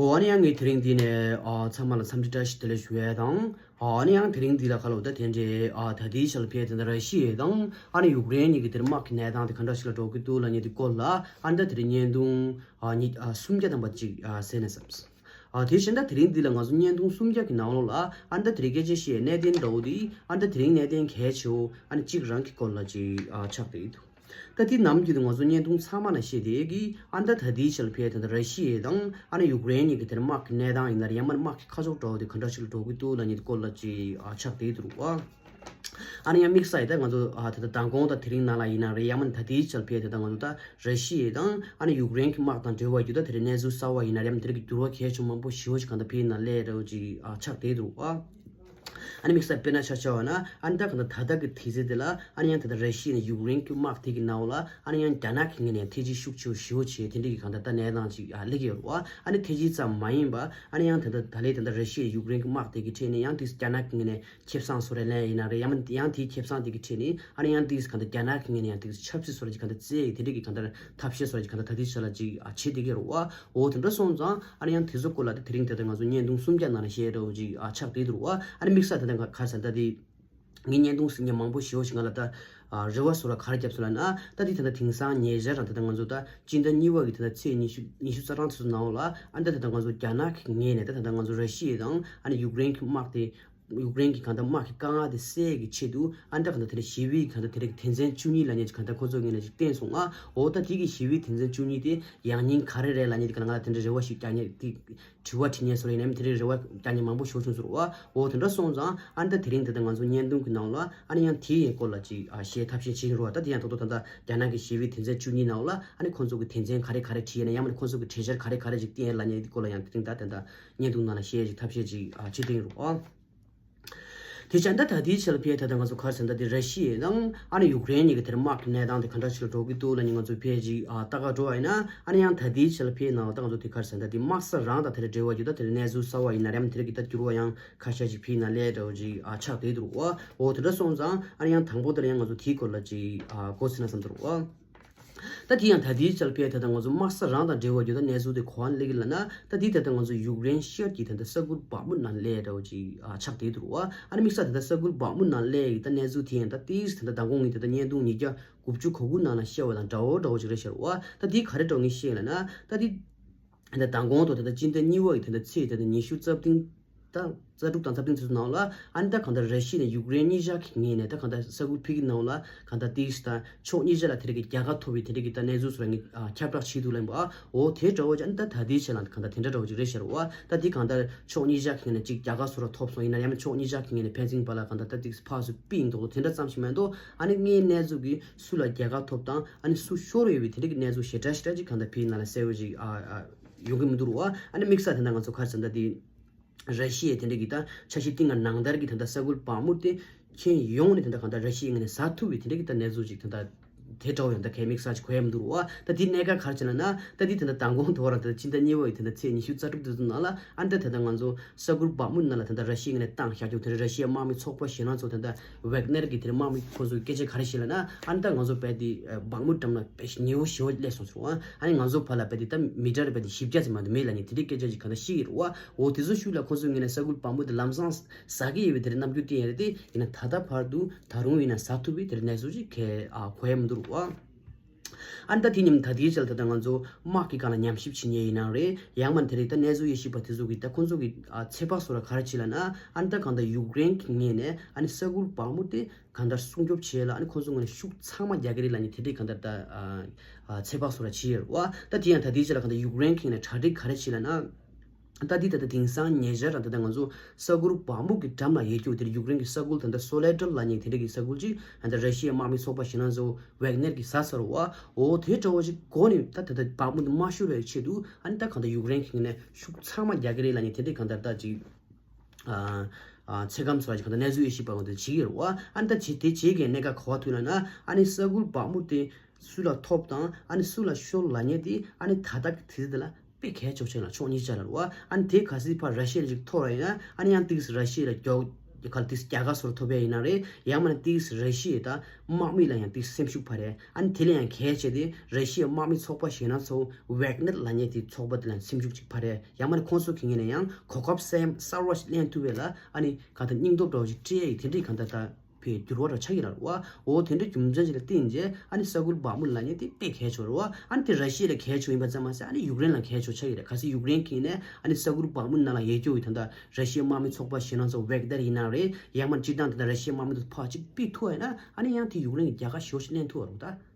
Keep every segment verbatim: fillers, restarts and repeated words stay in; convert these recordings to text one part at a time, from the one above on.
ཨོ་ཨ་ནི་ཡང་ངས་དེ་རིང་འདི་ནས་ཨ་ཚང་མ་ལ་འཚམས་འདྲི་བཀྲ་ཤིས་བདེ་ལེགས་ཞུ་ཡས་དང་། ཨ་ནི་ཡང་དེ་རིང་འདི་ལ་ཁ་ལོ་ད་དེ་འདྲའི་ཨ་ད་ལྟའི་ཆ་ལ་ཕེ་དེ་འདྲ་ར་ཤི་ཡས་དང་ཨ་ནི་ཡུཀ་རེན་གཉིས་ཀྱི་དེར་དམག་གི་གནས་སྟངས་དེ་ག་འདྲ་ཞིག་ལ་འགྲོ་གི་འདུག་ལབ་མཁན་དེ་སྐོར་ལ་ཨ་ནི་ད་དེ་རིང་བརྙན་ཐུང་ཨ་གཉིས་ཨ་སུམ་བརྒྱ་ཐམ་པ་ཅིག་ཨ་གསན་ན་བསམས། ཨ་དེ་བཞིན་ད་དེ་རིང་འདི་ལ་ང་ཚོ་བརྙན་ཐུང་སུམ་བརྒྱ་གི་ནང་ལོགས་ལ་ཨ་ནི་ད་དེ་རིང་སྐད་ཆ་བཤད་གནད་དོན་འདྲ་བོ་དེ་ཨ་ནི་ད་དེ་རིང་གནད་དོན་གལ་ཆེ་བོ་ཨ་ནི་གཅིག་རང་གི་སྐོར་ལ་ཅིག་ཨ་ཆགས་བསྡད་ཡོད་འདུག་ད་དེ་ནམ་རྒྱུན་དུ་ང་ཚོ་བརྙན་ཐུང་ཚང་མ་ན་བཤད་དེ་གི་ཨ་ནི་ད་ད་ལྟའི་ཆ་ལ་ཕེ་ད་ད་ར་ཤི་ཡ་དང་ཨ་ནི་ཡུཀ་རེན་གཉིས་ཀྱི་དེར་དམག་གི་གནས་སྟངས་ཡིན་ན་རེད། ཡང་མིན་དམག་གི་ཁ་ཕྱོགས་འདྲ་བོ་དེ་ག་འདྲ་ཞིག་ལ་འགྲོ་གི་འདུག་ལབ་མཁན་དེ་སྐོར་ལ་ཅིག་ཨ་ཆགས་བསྡད་འདུག་ཨ། ཨ་ནི་ཡང་དམིགས་བསལ་ཡིན་ད་ང་ཚོ་ཨ་ད་ད་མདང་དགོང་དང་དེ་རིང་ནང་ལ་ཡིན་ན་རེད། ཡང་མིན་ད་ལྟའི་ཆ་ལ་ཕེ་ད་ད་ང་ཚོ་ད་ར་ཤི་ཡ་དང་ཨ་ནི་ཡུཀ་རེན་གྱི་དམག་དང་འབྲེལ་བ་ཡོད་ད་དེ་རིང་གནས་ཚུལ་གསར་བ་ཡིན་ན་རེད། ཡང་མིན་དེ་རིང་གི་འགྱུར་བ་གལ་ཆེན་མང་པོ་ཞེ་པོ་ཞིག་གང་ལྟར་ཕེ་ཡིན་ན་སླེབས་འདྲ་བོ་ཅིག་ཨ་ཆགས་བསྡད་འདུག་ཨ། ཨ་ནི་དམིགས་བསལ་དཔེར་ན་ཆ་བཞག་པ་ན་ཨ་ནི་ད་གང་ལྟར་ད་ལྟ་གི་དུས་ཚོད་དེ་ལ་ཨ་ནི་ཡང་ད་ལྟ་ར་ཤི་ཡ་ནས་ཡུཀ་རེན་གྱི་དམག་དེ་གི་ནང་ལ་ཨ་ནི་ཡང་རྒྱ་ནག་གི་ངོས་ནས་ཐེ་ཇུས་ཤུགས་ཆེ་བོ་ཞེ་པོ་བྱས་དེ་འདྲ་གི་གང་ལྟར་ད་གནས་སྟངས་ཅིག་ཨ་སླེབས་ཡོད་རེད་བ། ཨ་ནི་ཐེ་ཇུས་ཙམ་མ་ཡིན་པ་ཨ་ནི་ཡང་ད་ལྟ་ད་ལས་ད་ལྟ་ར་ཤི་ཡ་ཡུཀ་རེན་གྱི་དམག་དེ་གི་ཁྲོད་ནས་ཡང་དེ་རྒྱ་ནག་གི་ངོས་ནས་ཁེ་བཟང་བཟོ་རེ་ལེན་ཡིན་ན་རེད། ཡང་ཡང་དེའི་ཁེ་བཟང་དེ་གི་ཁྲོད་ནས་ཨ་ནི་ཡང་དེ་གང་ལྟར་རྒྱ་ནག་གི་ངོས་ནས་ཡང་དེ་ཆབ་སྲིད་བཟོ་རེ་ཅིག་གང་ལྟར་རྩེ་ཡི་དེ་འདྲ་གི་གང་ལྟར་ཐབས་ཤེས་བཟོ་རེ་ཅིག་གང་ལྟར་ད་ལྟའི་ཆ་ལ་ཅིག་ཨ་བྱེད་བསྡད་ཀྱི་རེད་བ། འོ་དེ་འདྲ་སོང་ཙང་ཨ་ནི་ཡང་དེ་ཚོ་སྐོར་ལ་དེ་དེ་རིང་དེ་ལྟར་ང་ཚོ་བརྙན་ཐུང་སུམ་བརྒྱ་ནང་ལ་བཤད་འདྲ་བོ་ཅིག་ཨ་ཆགས་བསྡད་འདུག་བ། ཨ་ནི་དམིགས་བསལ་དེ་ལྟར་ག་རེ་ཟེར་ད་དེ། ངའི་བརྙན་ཐུང་གཟིགས་མཁན་མང་པོ་ཞེ་པོ་ཞིག་ང་ལ་ད་ཨ་རེ་བ་བཟོ་འདྲ་ག་རེ་བརྒྱབ་སོང་ལབ་ན། ད་དེ་ད་ལྟ་དེང་སང་ཉེ་ཆར་རང་ད་ལྟ་ང་ཚོ་ད་སྤྱི་ཟླ་གཉིས་པ་གི་ད་ལྟ་ཚེས་ཉི་ཤུ་ཉི་ཤུ་རྩ་གྲངས་དེ་ཚོ་ནང་ལ་ཨ་ད་ད་ལྟ་ང་ཚོ་རྒྱ་ནག་གི་ངོས་ནས་ད་ད་ལྟ་ང་ཚོ་ར་ཤི་ཡ་དང་ཨ་ནི་ཡུཀ་རེན་གྱི་དམག་དེ་ཡུཀ་རེན་གྱི་གང་ལྟར་དམག་གི་དཀའ་ངལ་དེ་སེལ་གྱི་ཆེད་དུ་ཨ་ནི་ད་གང་ལྟར་དེ་འདྲ་ཞི་བའི་གང་ལྟར་དེ་འདྲ་གི་དོན་ཚན་བཅུ་གཉིས་ལབ་མཁན་ཅིག་གང་ལྟར་ཁོ་ཚོ་ངོས་ནས་ཅིག་བཏོན་སོང་ང་། འོ་ད་དེ་གི་ཞི་བའི་དོན་ཚན་བཅུ་གཉིས་དེ་ཡང་སྙིང་ག་རེ་རེད་ལབ་མཁན་དེ་གང་ལྟར་ང་ལ་དེ་འདྲ་རེ་བ་ཞིག་རྒྱག་མཁན་དེ། དྲི་བ་དྲི་མཁན་ཚོ་ཡིན་ནའི་དེ་རིང་རེ་བ་རྒྱག་མཁན་མང་པོ་ཞེ་པོ་བྱུང་ཟེར་བ། འོ་དེ་འདྲ་སོང་ཙང་ཨ་ནི་ད་དེ་རིང་དེ་ལྟར་ང་ཚོ་བརྙན་ཐུང་གི་ནང་ལ་ཨ་ནི་ཡང་དེའི་སྐོར་ལ་ཅིག་ཨ་བཤད་ཐབས་ཤེས་བྱེད་ཀྱི་རེད་བ། ད་དེ་ཡང་ད་དུང་ད་ལྟ་རྒྱ་ནག་གི་ཞི་བའི་དོན་ཚན་བཅུ་གཉིས་ནང་ལ་ཨ་ནི་ཁོང་ཚོ་གི་དོན་ཚན་ག་རེ་ག་རེ་བྲིས་ཡོད་ན་ཡང་མིན་ཁོང་ཚོ་གི་གྲོས་འཆར་ག་རེ་ག་རེ་ཅིག་བཏིང་ཡོད་ལབ་མཁན་དེ་སྐོར་ལ་ཡང་དེ་རིང་ད་དེ་འདྲ་བརྙན་ཐུང་ནང་ལ་བཤད་ཅིག་ཐབས་ཤེས་ཅིག་ཨ་བྱེད་བསྡད་ཀྱི་རེད་བ། དེ་བྱས་ད་ད་ལྟའི་ཆ་ལ་ཕེ་ད་ལྟ་ང་ཚོ་ག་རེ་ཟེར་ན་ད་དེ་ར་ཤི་ཡ་དང་ཨ་ནི་ཡུཀ་རེན་གཉིས་ཀྱི་དེར་དམག་གི་གནས་སྟངས་དེ་ག་འདྲ་ཞིག་ལ་འགྲོ་གི་འདུག་ལབ་ནི་ང་ཚོ་ཕེ་ཅིག་ཨ་ལྟ་ག་འགྲོ་བ་ཡིན་ན་ཨ་ནི་ཡང་ད་ལྟའི་ཆ་ལ་ཕེ་ནང་ལ་ད་ང་ཚོ་དེ་ག་རེ་ཟེར་ན་ད་དེ་དམག་ས་རང་དང་དེ་རེ་འབྲེལ་བ་ཡོད་ད་དེ་རེ་གནས་ཚུལ་གསར་བ་ཡིན་ན་རེམ་དེ་རེ་གི་ད་འགྱུར་བ་ཡང་ཁ་ཤས་ཅིག་ཕེ་ན་ལས་འདྲ་བོ་ཅིག་ཨ་ཆགས་བསྡད་འདུག་བ། འོ་དེ་འདྲ་སོང་ཙང་ཨ་ནི་ཡང་དང་པོ་དེར་ཡང་ང་ཚོ་དེའི་སྐོར་ལ་ཅིག་ཨ་གོ་ཟིན་ན་བསམ་འདུག་བ། ད་དེ་ཡང་ད་ལྟའི་ཆ་ལ་ཕེ་ད་ལྟ་ང་ཚོ་དམག་ས་རང་དང་འབྲེལ་བ་ཡོད་ད་གནས་ཚུལ་དེ་ག་པར་སླེབས་ཀྱི་ལབ་ན། ད་དེ་ད་ལྟ་ང་ཚོ་ཡུཀ་རེན་ཤར་གྱི་ད་ལྟ་ས་ཁུལ་བག་མུ་ནང་སླེབས་འདྲ་བོ་ཅིག་ཨ་ཆགས་བསྡད་འདུག་བ། ཨ་ནི་དམིགས་བསལ་ད་ལྟ་ས་ཁུལ་བག་མུ་ནང་སླེབས་ཡི་ད་གནས་ཚུལ་དེ་ཡང་ད་ཏིས་ད་ལྟ་མདང་དགོང་གི་ད་ལྟ་བརྙན་ཐུང་ཉིས་བརྒྱ་དགུ་བཅུ་གོ་དགུ་ནང་ལ་བཤད་པ་དང་འདྲ་བོ་འདྲ་བོ་ཅིག་རེད་ཤག་བ། ད་དེ་ག་རེ་འདྲ་བོ་ངས་བཤད་ལབ་ན། ད་དེ་ད་ལྟ་མདང་དགོང་དང་ད་ལྟ་སྤྱི་ཟླ་གཉིས་པ་ཡི་ད་ལྟ་ཚེས་ད་ལྟ་ཉི་ཤུ་རྩ་བདུན་དང་རྩ་དྲུག་དང་རྩ་བདུན་ཚོ་ནང་ལ་ཨ་ནི་ད་གང་ལྟར་ར་ཤི་ཡ་ནས་ཡུཀ་རེན་གཉིས་ཆ་གི་ངོས་ནས་ད་གང་ལྟར་ས་ཁུལ་ཕ་གི་ནང་ལ་གང་ལྟར་ཏིས་ད་ཕྱོགས་གཉིས་ཆ་ལ་དེ་རིགས་ཀྱི་རྒྱལ་ཁ་ཐོབ་པའི་དེ་རིགས་ཀྱི་ད་གནས་ཚུལ་སོགས་ལ་ངས་ཨ་ཁྱབ་བསྒྲགས་བྱེད་འདུག་ལབ་པ། འོ་དེ་འདྲ་བོ་ཅིག་ཨ་ནི་ད་ད་ལྟའི་ཆ་ལ་གང་ལྟར་དེ་འདྲ་འདྲ་བོ་ཅིག་རེད་ཤག་བ། ད་དེ་གང་ལྟར་ཕྱོགས་གཉིས་ཆ་གི་ངོས་ནས་ཅིག་རྒྱལ་ཁ་སོགས་ལ་ཐོབ་སོང་ཡིན་ན་ཡང་ན་ཕྱོགས་གཉིས་ཆ་གི་ངོས་ནས་ཕན་ཚུན་བར་ལ་གང་ལྟར་ད་ཏིས་ཕར་ཚུར་པི་ཡིན་མདོག་མདོག་དེ་འདྲ་ཙམ་ཞིག་མ་གཏོགས་ཨ་ནི་དངོས་གནས་ཚུལ་གྱི་སུ་ལ་རྒྱལ་ཁ་ཐོབ་དང་ཨ་ནི་སུ་ཤོར་ཡོད་པའི་དེ་རིགས་ཀྱི་གནས་ཚུལ་ཞེ་དྲག་ཞེ་དྲག་ཅིག་གང་ལྟར་ཕ་གི་ནང་ལ་གསལ་བོ་ཅིག་ཨ་ཨ་ཡོང་གི་མི་འདུག་རེད་བ། ཨ་ནི་དམིགས་བསལ་དེ་འདྲ་ང་ཚོ་ག་རེ་ཟེར་ན་ད་དེ། ར་ཤི་ཡའི་དེ་འདྲ་གི་ད་འཆར་གཞི་བཏིང་བ་ནང་ལྟར་གྱི་ད་ལྟ་ས་ཁུལ་བག་མུ་དེ་ཁྱོན་ཡོངས་ནས་ད་ལྟ་གང་ལྟར་ར་ཤི་ཡའི་ངོས་ནས་ཟ་ཐུབ་པའི་དེ་འདྲ་གི་ད་གནས་ཚུལ་ཅིག་ད་ལྟ་དེ་འདྲ་བོ་ཡང་ད་གལ་དམིགས་བསལ་ཅིག་གོ་ཡ་མི་འདུག་རེད་བ། ད་དེ་གནད་འགག་ག་རེ་བྱས་ན་ན་ད་དེ་ད་ལྟ་མདང་དགོང་དུ་བ་རང་ད་ལྟ་སྤྱི་ཟླ་གཉིས་པ་ཡི་ད་ལྟ་ཚེས་ཉི་ཤུ་རྩ་དྲུག་དེ་ཚོ་ནང་ལ་ཨ་ནི་ད་ད་ལྟ་ང་ཚོ་ས་ཁུལ་བག་མུ་ནང་ལ་ད་ལྟ་ར་ཤི་ཡའི་ངོས་ནས་བཏང་བཞག་རྒྱུ་དེ་འདྲ་ར་ཤི་ཡའི་དམག་མི་ཚོགས་པ་གཞན་ལ་ཚོ་ད་ལྟ་ཝེག་ནེར་གྱི་དེ་འདྲ་དམག་མི་ཁོ་ཚོ་གི་སྐད་ཆ་ག་རེ་བཤད་ལབ་ན་ཨ་ནི་ད་ང་ཚོ་རྦད་དེ་བག་མུ་འགྲམ་ལ་དཔེ་ཉེ་བོ་ཞེ་བོ་སླེབས་སོང་ཟེར་བ། ཨ་ནི་ང་ཚོ་བར་ལ་རྦད་དེ་ད་མི་ཊར་རྦད་དེ་བཞི་བརྒྱ་ཙམ་མ་གཏོགས་མེད་ལབ་ནས་དེ་འདྲའི་སྐད་ཆ་ཅིག་གང་ལྟར་བཤད་ཀྱི་རེད་བ། འོ་དེ་ཚོ་ཤུལ་ལ་ཁོ་ཚོའི་ངོས་ནས་ས་ཁུལ་བག་མུ་དེ་ལམ་སང་ཟ་གི་ཡོད་པའི་དེ་འདྲའི་རྣམ་འགྱུར་བསྟན་ཡ་རེད་དེ་ཡིན་ན་ད་ལྟ་བར་དུ་ད་རུང་ཡིན་ན་ཟ་ཐུབ་པའི་དེ་འདྲའི་གནས་ཚུལ་ཅིག་ག་ཨ་གོ་ཡ་མི་འདུག་རེད་བ། ཨ་ནི་ད་དེ་མཉམ་ད་ལྟའི་ཆར་ད་ལྟ་ང་ཚོ་དམག་གི་སྒང་ལ་ཉམས་ཞིབ་བྱེད་མཁན་ཡིན་ནའང་རེད། ཡང་མིན་དེ་རིང་ད་གནས་ཚུལ་དབྱེ་ཞིབ་པ་དེ་ཚོ་གིས་ད་ཁོང་ཚོ་གི་ཨ་ཚོད་དཔག་བཟོ་འདྲ་ག་རེ་བྱེད་ལབ་ན་ཨ་ནི་ད་གང་ལྟར་ཡུཀ་རེན་གྱི་ངོས་ནས་ཨ་ནི་ས་ཁུལ་བག་མུ་དེ་གང་ལྟར་སྲུང་སྐྱོབ་བྱེད་ལ་ཨ་ནི་ཁོང་ཚོ་ངོས་ནས་ཤུགས་ཚང་མ་རྒྱག་གི་རེད་ལབ་ནས་དེ་འདྲའི་གང་ལྟར་ད་ཨ་ཨ་ཚོད་དཔག་བཟོ་འདྲ་བྱེད་ཡོད་རེད་བ། ད་དེ་ཡང་ད་ལྟའི་ཆར་ལ་གང་ལྟར་ཡུཀ་རེན་གྱི་ངོས་ནས་གྲ་སྒྲིག་ག་རེ་བྱེད་ལབ་ན། ད་འདི་ད་ལྟ་དེང་སང་ཉེ་ཆར་རང་ད་ལྟ་ང་ཚོ་ས་ཁུལ་བག་མུ་གི་འགྲམ་ལ་ཡོད་རྒྱུ་དེར་ཡུཀ་རེན་གྱི་ས་ཁུལ་ད་ལྟ་སོ་ལེ་ཌར་ལབ་མཁན་དེ་འདྲ་གི་ས་ཁུལ་ཅིག་ད་ལྟ་ར་ཤི་ཡའི་དམག་མི་ཚོགས་པ་ཞིག་ན་ཚོ་ཝེག་ནེར་གྱིས་ཟ་ཚར་བ། འོ་དེ་འདྲ་བོ་ཞིག་གོ་ནས་ད་ད་ལྟ་བག་མུ་དེ་མ་ཤོར་བའི་ཆེད་དུ་ཨ་ནི་ད་གང་ལྟར་ཡུཀ་རེན་གྱི་ངོས་ནས་ཤུགས་ཚང་མ་རྒྱག་གི་རེད་ལབ་མཁན་དེ་འདྲ་གང་ལྟར་ད་ཅིག་ཨ་ཨ་ཚོད་བགམ་ཚོ་ལ་ཅིག་གང་ལྟར་གནས་ཚུལ་དབྱེ་ཞིབ་པ་འོ་དེ་བྱེད་ཀྱི་ཡོད་རེད་བ། ཨ་ནི་ད་བྱེད་དེ་བྱེད་མཁན་གནད་འགག་ག་པར་ཐུག་ལབ་ན་ཨ་ནི་ས་ཁུལ་བག་མུ་དེ་སུ་ལ་ཐོབ་དང་ཨ་ནི་སུ་ལ་ཤོར་ལབ་མཁན་དེ་ཨ་ནི་ད་ལྟ་གི་དུས་ཚོད་དེ་ལ་དཔེ་གལ་ཆེ་བོ་ཆགས་ལ་ཕྱོགས་གཉིས་ཆ་ལ་རེད་བ། ཨ་ནི་དེ་གལ་སྲིད་ཕར་ར་ཤི་ཡ་ལ་ཅིག་ཐོབ་ར་ཡིན་ན་ཨ་ནི་ཡང་ཏིག་ར་ཤི་ཡ་ལ་མགྱོགས་ ག་ལ་ཏིས་རྒྱལ་ཁ་སོར་ཐོབ་པ་ཡིན་ན་རེད། ཡང་མིན་ན་ཏིས་ར་ཤི་ཡའི་ད་དམག་མི་ལ་ཡང་ཏིས་སེམས་ཤུགས་འཕར་རེད། ཨ་ནི་དེ་ལ་ཡང་གལ་ཆེ་དེ་ར་ཤི་ཡའི་དམག་མི་ཚོགས་པ་ཞེ་ན་ཚོ་ཝེག་ནེར་ལ་ཉེ་དེ་ཚོགས་པ་དེ་ལ་ཡང་སེམས་ཤུགས་ཅིག་འཕར་རེད། ཡང་མིན་ན་ཁོང་ཚོ་གི་ངོས་ནས་ཡང་གོ་སྐབས་གསར་གསར་བ་ཞིག་ལེན་ཐུབ་པ་ལ་ཨ་ནི་ག་ད་སྙིང་སྟོབས་འདྲ་བོ་ཞིག་སྤྲད་ཡ་ཡི་དེ་འདྲའི་ག་ད་ད་བའི་འགྱུར་བ་ར་ཆགས་ཀྱི་ལ་རུ་བ། འོ་དེ་འདྲའི་རྒྱུ་མཚན་ཅིག་ལ་བརྟེན་རྗེས་ཨ་ནི་ས་ཁུལ་བག་མུ་ལ་ཉེ་དེ་དཔེ་གལ་ཆེ་རུ་བ། ཨ་ནི་དེ་ར་ཤི་ཡ་ལ་གལ་ཆེ་ཡིན་པ་ཙམ་མ་ཟད་ཨ་ནི་ཡུཀ་རེན་ལ་གལ་ཆེ་ཆགས་ཀྱི་རེད། གལ་སྲིད་ཡུཀ་རེན་གྱི་ནས་ཨ་ནི་ས་ཁུལ་བག་མུ་ནང་ལ་ཡེ་སྐྱོ་ཡི་ད་ད་ར་ཤི་ཡའི་དམག་མི་ཚོགས་པ་ཞེ་ན་ཚོ་ཝེག་ནེར་ཡིན་ན་རེད། ཡང་མིན་ན་སྤྱིར་བཏང་ད་ད་ར་ཤི་ཡའི་དམག་མི་དེ་ཕར་ཅིག་ཕུད་ཐུབ་པ་ཡིན་ན་ཨ་ནི་ཡང་དེ་ཡུཀ་རེན་གྱི་རྒྱལ་ཁ་ཞེ་པོ་ཞིག་ལེན་ཐུབ་པ་རེད་ད།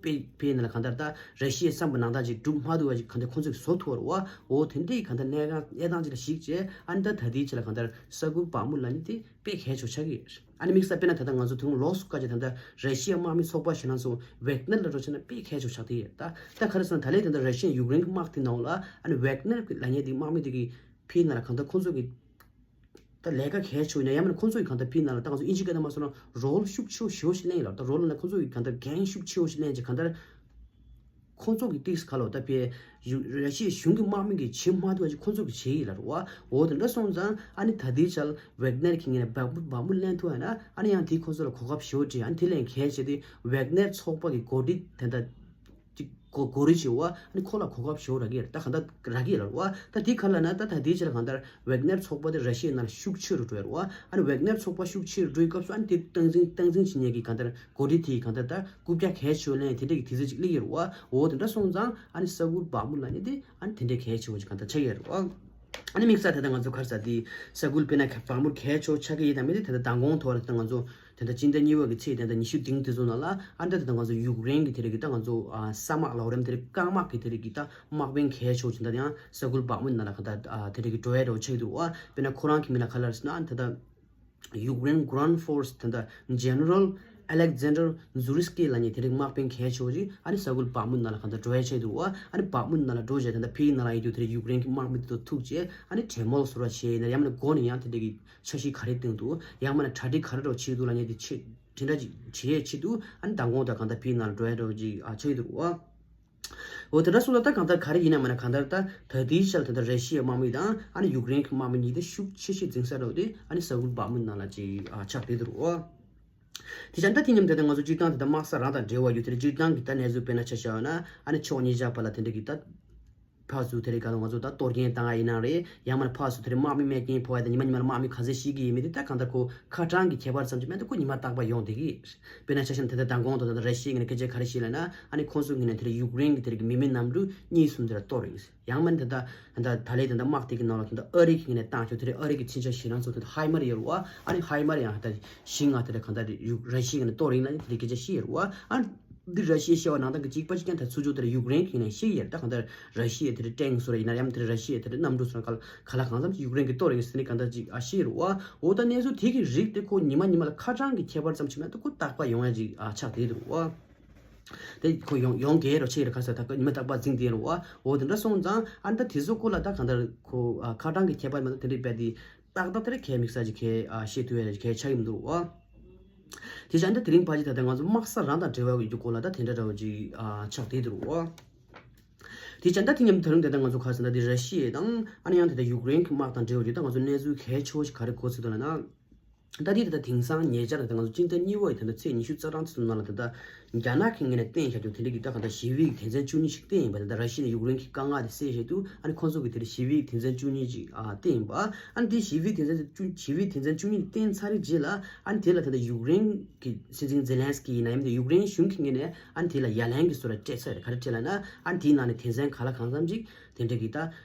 དཔེ་དཔེ་ནང་ལ་གང་ལྟར་ད་ར་ཤི་ཡའི་བསམ་པ་ནང་ལྟར་ཅིག་སྒྲུབ་མ་ཐུབ་པ་ཅིག་གང་ལྟར་ཁོང་ཚོས་བཟོ་ཐུབ་པ་རེད་བ། འོ་དེ་འདྲའི་གང་ལྟར་གནས་གང་གནས་སྟངས་ཅིག་ལ་གཞིགས་བྱས་ཨ་ནི་ད་ད་ལྟའི་ཆ་ལ་གང་ལྟར་ས་ཁུལ་བག་མུ་ལ་ཉེ་དེ་དཔེ་གལ་ཆེ་ཆགས་ཀྱི་རེད། ཨ་ནི་དམིགས་བསལ་དཔེར་ན་ད་ལྟ་ང་ཚོ་དུང་ལོགས་སུ་བཀའ་ཅིག་ད་ལྟ་ར་ཤི་ཡའི་དམག་མི་ཚོགས་པ་ཞེ་ན་ཚོ་ཝེག་ནེར་ལ་འགྲོ་བྱས་ན་དཔེ་གལ་ཆེ་ཆགས་དེ་ཡོད་ད། ད་ག་རེ་ཟེར་ན་ད་ལྟའི་ད་ལྟ་ར་ཤི་ཡ་ཡུཀ་རེན་གྱི་དམག་དེ་ནང་ལ་ཨ་ནི་ཝེག་ནེར་གྱི་ལ་ཉེ་དེ་དམག་མི་དེ་གི་ཕི་ནང་ལ་གང་ལྟར་ཁོང་ཚོ་གི་ད་ལས་ཀ་གལ་ཆེ་བ་ཡིན་ན་ཡང་མིན་ན་ཁོང་ཚོ་གི་གང་ལྟར་ཕི་ནང་ལ་ད་ང་ཚོ་ཨིན་ཇི་སྐད་ནང་མ་སོང་ན་རོལ་ཤུགས་ཆེ་བ་ཞེ་པོ་ཞིག་ལེན་ཡོད་ལ། ད་རོལ་ལ་ན་ཁོང་ཚོ་གི་གང་ལྟར་འགན་ཤུགས་ཆེ་བ་ཞིག་ལེན་ཅིག་གང་ལྟར་ཁོང་ཚོ་གི་ཏིག་སི་ག་ལོ་ད་ཕི་ཡུ་ར་ཤི་ཡའི་གཞུང་གི་དམག་མི་གི་བྱེད་མ་ཐུབ་པ་ཅིག་ཁོང་ཚོ་གི་བྱེད་ཡིན་ལ་རུ་བ། འོ་དེ་འདྲ་སོང་ཙང་ཨ་ནི་ད་ལྟའི་ཆར་ཝེག་ནེར་གྱི་ངོས་ནས་བག་མུ་བག་མུ་ལེན་ཐུབ་ཡ་ན་ཨ་ནི་ཡང་དེ་ཁོང་ཚོ་ལ་གོ་སྐབས་ཞེ་པོ་འདྲ། ཨ་ནི་དེ་ལས་གལ་ཆེ་དེ་ཝེག་ནེར་ཚོགས་པ་གི་འགོ་ཁྲིད་དེ་འདྲ་ཅིག་གོ་གོ་རི་ཆེ་བ་ཨ་ནི་ཁོ་ལ་གོ་སྐབས་ཞེ་པོ་རག་གི་རེད། ད་གང་ལྟར་རག་གི་ལ་རུ་བ། ད་དེ་ག་ལ་ན་ད་ད་དེའི་ཆ་ལ་གང་ལྟར་ཝེག་ནེར་ཚོགས་པ་དེ་ར་ཤི་ཡའི་ནང་ལ་ཤུགས་ཆེ་རུ་འགྲོ་ཡ་རུ་བ། ཨ་ནི་ཝེག་ནེར་ཚོགས་པ་ཤུགས་ཆེ་རུ་འགྲོ་ཡི་སྐབས་སུ་ཨ་ནི་དེ་སྟངས་འཛིན་སྟངས་འཛིན་བྱེད་མཁན་གྱི་གང་ལྟར་འགོ་ཁྲིད་དེ་གང་ལྟར་ད་རྐུབ་བཀྱག་གལ་ཆེ་ལེན་དེ་འདྲ་གི་དུས་ཚོད་ཅིག་སླེབས་ཡོད་རུ་བ། འོ་དེ་འདྲ་སོང་ཙང་ཨ་ནི་ས་ཁུལ་བག་མུ་ལ་ཉེ་དེ་ཨ་ནི་དེ་འདྲའི་གལ་ཆེ་བ་ཅིག་གང་ལྟར་ཆགས་ཡོད་རུ་བ། ཨ་ནི་དམིགས་བསལ་ད་ལྟ་ང་ཚོ་ག་རེ་ཟེར་དེ་ས་ཁུལ་དཔེར་ན་བག་མུ་གལ་ཆེ་ཆགས་ཀྱི་ཡིན་དང་མིན་དེ་ད་ལྟ་མདང་དགོང་ཐོག་ལ་ད་ལྟ་ང་ཚོ་དེ་འདྲ་སྤྱི་ཟླ་གཉིས་པ་གི་ཚེས་དེ་འདྲ་ཉི་ཤུ་རྩ་བདུན་དེ་ཚོ་ནང་ལ་ཨ་འདྲ་ད་ལྟ་ང་ཚོ་ཡུཀ་རེན་གྱི་དེ་རིགས་ཀྱི་ད་ང་ཚོ་ཨ་ས་དམག་ལ་འོ་རེམ་དེ་རིགས་རྐང་དམག་གི་དེ་རིགས་ཀྱི་ད་དམག་དཔོན་གལ་ཆེ་ཆེ་འདྲ་ཡང་ས་ཁུལ་བག་མུ་ནང་ལ་ག་ད་ཨ་དེ་རིགས་ཀྱི་འགྲོ་ཡ་འདྲ་བོ་ཆགས་འདུག་བ། དཔེར་ན་ཁོ་རང་གི་མི་ལ་ག་ལ་རེད་ཟེར་ན་ཨ་ད་ད་ཡུཀ་རེན་གྷ་རན་ཕོར་སི་ད་ད་ཇེ་ནེ་རལ་ཨ་ལེག་ཛན་ཌར་ཛུ་རི་སི་ཀི་ལ་ཉེ་དེ་རིགས་དམག་དཔོན་གལ་ཆེ་བོ་ཅིག་ཨ་ནི་ས་ཁུལ་བག་མུ་ནང་ལ་ག་ད་འགྲོ་ཡ་ཆགས་འདུག་བ། ཨ་ནི་བག་མུ་ནང་ལ་འགྲོ་བྱས་ད་ད་ཕིའི་ནང་ལ་ཡོད་དུས་དེ་རིགས་ཡུཀ་རེན་གྱི་དམག་མི་དེ་ཚོ་ཐུག་བྱས་ཨ་ནི་གྲོས་མོལ་ཟེར་བ་བྱས་ཡིན་ན་ཡང་མིན་ན་སྒོ་ནས་ཡང་དེ་འདྲ་གི་འཆར་གཞི་ག་རེ་བཏིང་འདུག་ཡང་མིན་ན་གྲ་སྒྲིག་ག་རེ་འདྲ་བྱེད་འདུག་ལ་ཉེ་དེ་ཆེད་དེ་འདྲ་ཅིག་བྱེད་ཆེད་དུ་ཨ་ནི་མདང་དགོང་དང་གང་ལྟར་ཕིའི་ནང་ལ་འགྲོ་ཡ་འདྲ་བོ་ཅིག་ཨ་ཆགས་ཀྱི་འདུག་བ། འོ་དེ་འདྲ་སོང་ཙང་ད་གང་ལྟར་ག་རེ་ཡིན་ན་མིན་ན་གང་ལྟར་ད་ད་ལྟའི་ཆར་ད་ལྟ་ར་ཤི་ཡའི་དམག་མི་དང་ཨ་ནི་ཡུཀ་རེན་གྱི་དམག་མི་གཉིས་དེ་ཤུགས་ཆེ་ཤོས་འཛིང་ས་འདྲ་བོ་དེ་ཨ་ནི་ས་ཁུལ་བག་མུ་ནང་ལ་ཅིག་ཨ་ཆགས་བསྡད་འདུག་བ། དེ་ཙང་ད་དེ་མཉམ་དུ་ད་ང་ཚོ་སྤྱིར་བཏང་དེ་ད་དམག་ས་རང་དང་འབྲེལ་བ་ཡོད་དེ་སྤྱིར་བཏང་གི་ད་གནས་ཚུལ་དཔེར་ན་ཆ་བཞག་ན་ཨ་ནི་ཕྱོགས་གཉིས་ཆ་བར་ལ་དེ་འདྲ་གི་ད་ཕར་ཚུར་དེ་རིགས་ག་ལ་ང་ཚོ་ད་གཏོར་སྐྱོན་བཏང་ཡ་ཡིན་ན་རེད། ཡང་མིན་ན་ཕར་ཚུར་དེ་རིགས་དམག་མི་རྨས་སྐྱོན་ཕོག་ཡ་ད་ཉི་མ་ཉི་མ་ལ་དམག་མི་ག་ཚད་ཤི་གི་ཡིན་མིན་དེ་ད་གང་ལྟར་ཁོ་ཁ་གྲངས་ཀྱི་ཁྱད་པར་ཙམ་ཅིག་མེད་ད་ཁོ་ཉི་མ་རྟག་པར་ཡོང་བསྡད་ཀྱི་ཡོད། དཔེར་ན་ཆ་བཞག་ན་དེ་ད་མདང་དགོང་དང་ད་ར་ཤི་ཡའི་ངོས་ནས་སྐད་ཆ་ག་རེ་བཤད་ལབ་ན་ཨ་ནི་ཁོང་ཚོའི་ངོས་ནས་དེ་རིགས་ཡུཀ་རེན་གྱི་དེ་རིགས་མི་མེད་གནམ་གྲུ་གཉིས་གསུམ་དེ་ར་གཏོར་ཡིན། ཡང་མིན་ད་ལྟ་ད་ལྟ་ད་ལྟའི་ད་ལྟ་དམག་དེ་གི་ནང་ལ་ད་ལྟ་ཨ་རི་གི་ངོས་ནས་བཏང་ཆོག་དེ་རིང་ཨ་རི་གི་མཚོན་ཆ་ཞེད་སྣང་ཚོགས་དེ་ཧའི་མར་ཡོད་རེད་བ། ཨ་ནི་ཧའི་མར་ཡང་ད་བཞི་ལྔ་དེ་རིང་གང་ལྟར་ཡུ་ར་ཤི་ཡའི་ངོས་ནས་གཏོར་ཡིན་ལ་ནི་དེ་རིང་སྐད་ཆ་བཤད་ཡོད་རེད་བ། ཨ་འདི་ར་ཤི་ཡས་བཤད་པ་ནང་ལྟར་གི་གཅིག་པ་གཅིག་རྐྱང་དེ་ཚུར་ཕྱོགས་དེ་རིང་ཡུཀ་རེན་གི་ངོས་ནས་བཤད་ཡོད་རེད། ད་གང་ལྟར་ར་ཤི་ཡས་དེ་རིང་ཊེང་སོ་ར་ཡིན་ན་ཡང་དེ་རིང་ར་ཤི་ཡས་དེ་རིང་གནམ་གྲུ་སོ་ར་ག་ལ་གང་འཚམ་ཅིག་ཡུཀ་རེན་གི་གཏོར་ཡིན་ཟེར་ནས་གང་ལྟར་ཅིག་ཨ་བཤད་ཡོད་རེད་བ། འོ་ད་གནས་ཚུལ་དེ་གི་རིགས་དེ་ཁོ་ཉི་མ་ཉི་མ་ལ་ཁ་གྲངས་ཀྱི་ཁྱད་པར་ཙམ་ཞིག་མེད་ད་ཁོ་རྟག་པ་ཡོང་ཡ་ཅིག་ཨ་ཆགས་བསྡད་འདུག་བ། དེ་ཁོ་ཡོང་ཡོང་གི་རོ་ཆེ་ར་ཁ་ས་ད་ཁོ་ཉི་མ་རྟག་པ་འཛིང་དེ་རོ་བ། འོ་དེ་འདྲ་སོང་ཙང་ཨ་ད་དེ་ཚོ་ཁོ་ལ་ད་གང་ལྟར་ཁོ་ཨ་ཁ་གྲངས་ཀྱི་ཁྱད་པར་མ་གཏོགས་དེ་འདྲའི་དཔེ་དེ་ཏག་ཏག་དེ་ར་ཁས་མིག་ས་ཅིག་ཁས་ཨ་ཤེས་ཐུབ་ཡ་ཁས་ཆགས་ཀྱི་མི་འདུག་བ། དེ་ཅང་ད་དེ་རིང་ཕལ་ཆེར་ད་ལྟ་ང་ཚོ་དམག་ས་རང་དང་འབྲེལ་བ་ཡོད་རྒྱུ་སྐོར་ལ་ད་དེ་འདྲ་འདྲ་བོ་ཅིག་ཨ་ཆགས་བསྡད་འདུག་བ། དེ་ཅང་ད་དེ་མཉམ་དུ་ད་རིང་ད་ལྟ་ང་ཚོ་ག་ཟེར་ན་དེ་ར་ཤི་ཡ་དང་ཨ་ནི་ཡང་དེ་ད་ཡུཀ་རེན་གྱི་དམག་དང་འབྲེལ་བ་ཅིག་ད་ང་ཚོ་གནས་ཚུལ་གལ་ཆེ་བོ་ཞིག་ག་རེ་གོ་ཚུལ་འདུག་ལབ་ན། ད་དེ་ད་ལྟ་དེང་སང་ཉེ་ཆར་ད་ང་ཚོ་སྤྱི་ཟླ་གཉིས་པ་ཡི་ད་ལྟ་ཚེས་ཉི་ཤུ་རྩ་གྲངས་ཚོ་ནང་ལ་ད་ལྟ་རྒྱ་ནག་གི་ངོས་ནས་བཏོན་བཞག་རྒྱུ་དེ་འདྲ་གི་ད་ག་ད་ཞི་བའི་དོན་ཚན་བཅུ་གཉིས་ཤིག་བཏོན་ཡིན་པ། ད་ལྟ་ར་ཤི་ཡ་ནས་ཡུཀ་རེན་གྱི་དཀའ་ངལ་དེ་སེལ་བཞག་དུས་ཨ་ནི་ཁོང་ཚོ་གི་དེ་ལ་ཞི་བའི་དོན་ཚན་བཅུ་གཉིས་ཅིག་ཨ་བཏོན་ཡིན་པ། ཨ་ནི་དེ་ཞི་བའི་དོན་ཚན་བཅུ་ཞི་བའི་དོན་ཚན་བཅུ་གཉིས་བཏོན་ཚར་རྗེས་ལ་ཨ་ནི་དེ་ལ་ད་ལྟ་ཡུཀ་རེན་གྱི་སྲིད་འཛིན་ཛེ་ལན་སི་ཀི་ཡིན་ན་ཡང་དེ་ཡུཀ་རེན་གཞུང་གི་ངོས་ནས་ཨ་ནི་དེ་ལ་ཡ་ལན་གྱི་བཟོ་འདྲ་སྤྲད་ཚར་རེད། ག་རེ་སྤྲད་ལབ་ན་ཨ་ནི་དེའི་ནང་ནས་དོན་ཚན་ག་ལ་གང་འཚམ་ཅིག་དེ་འདྲ་གི་ད་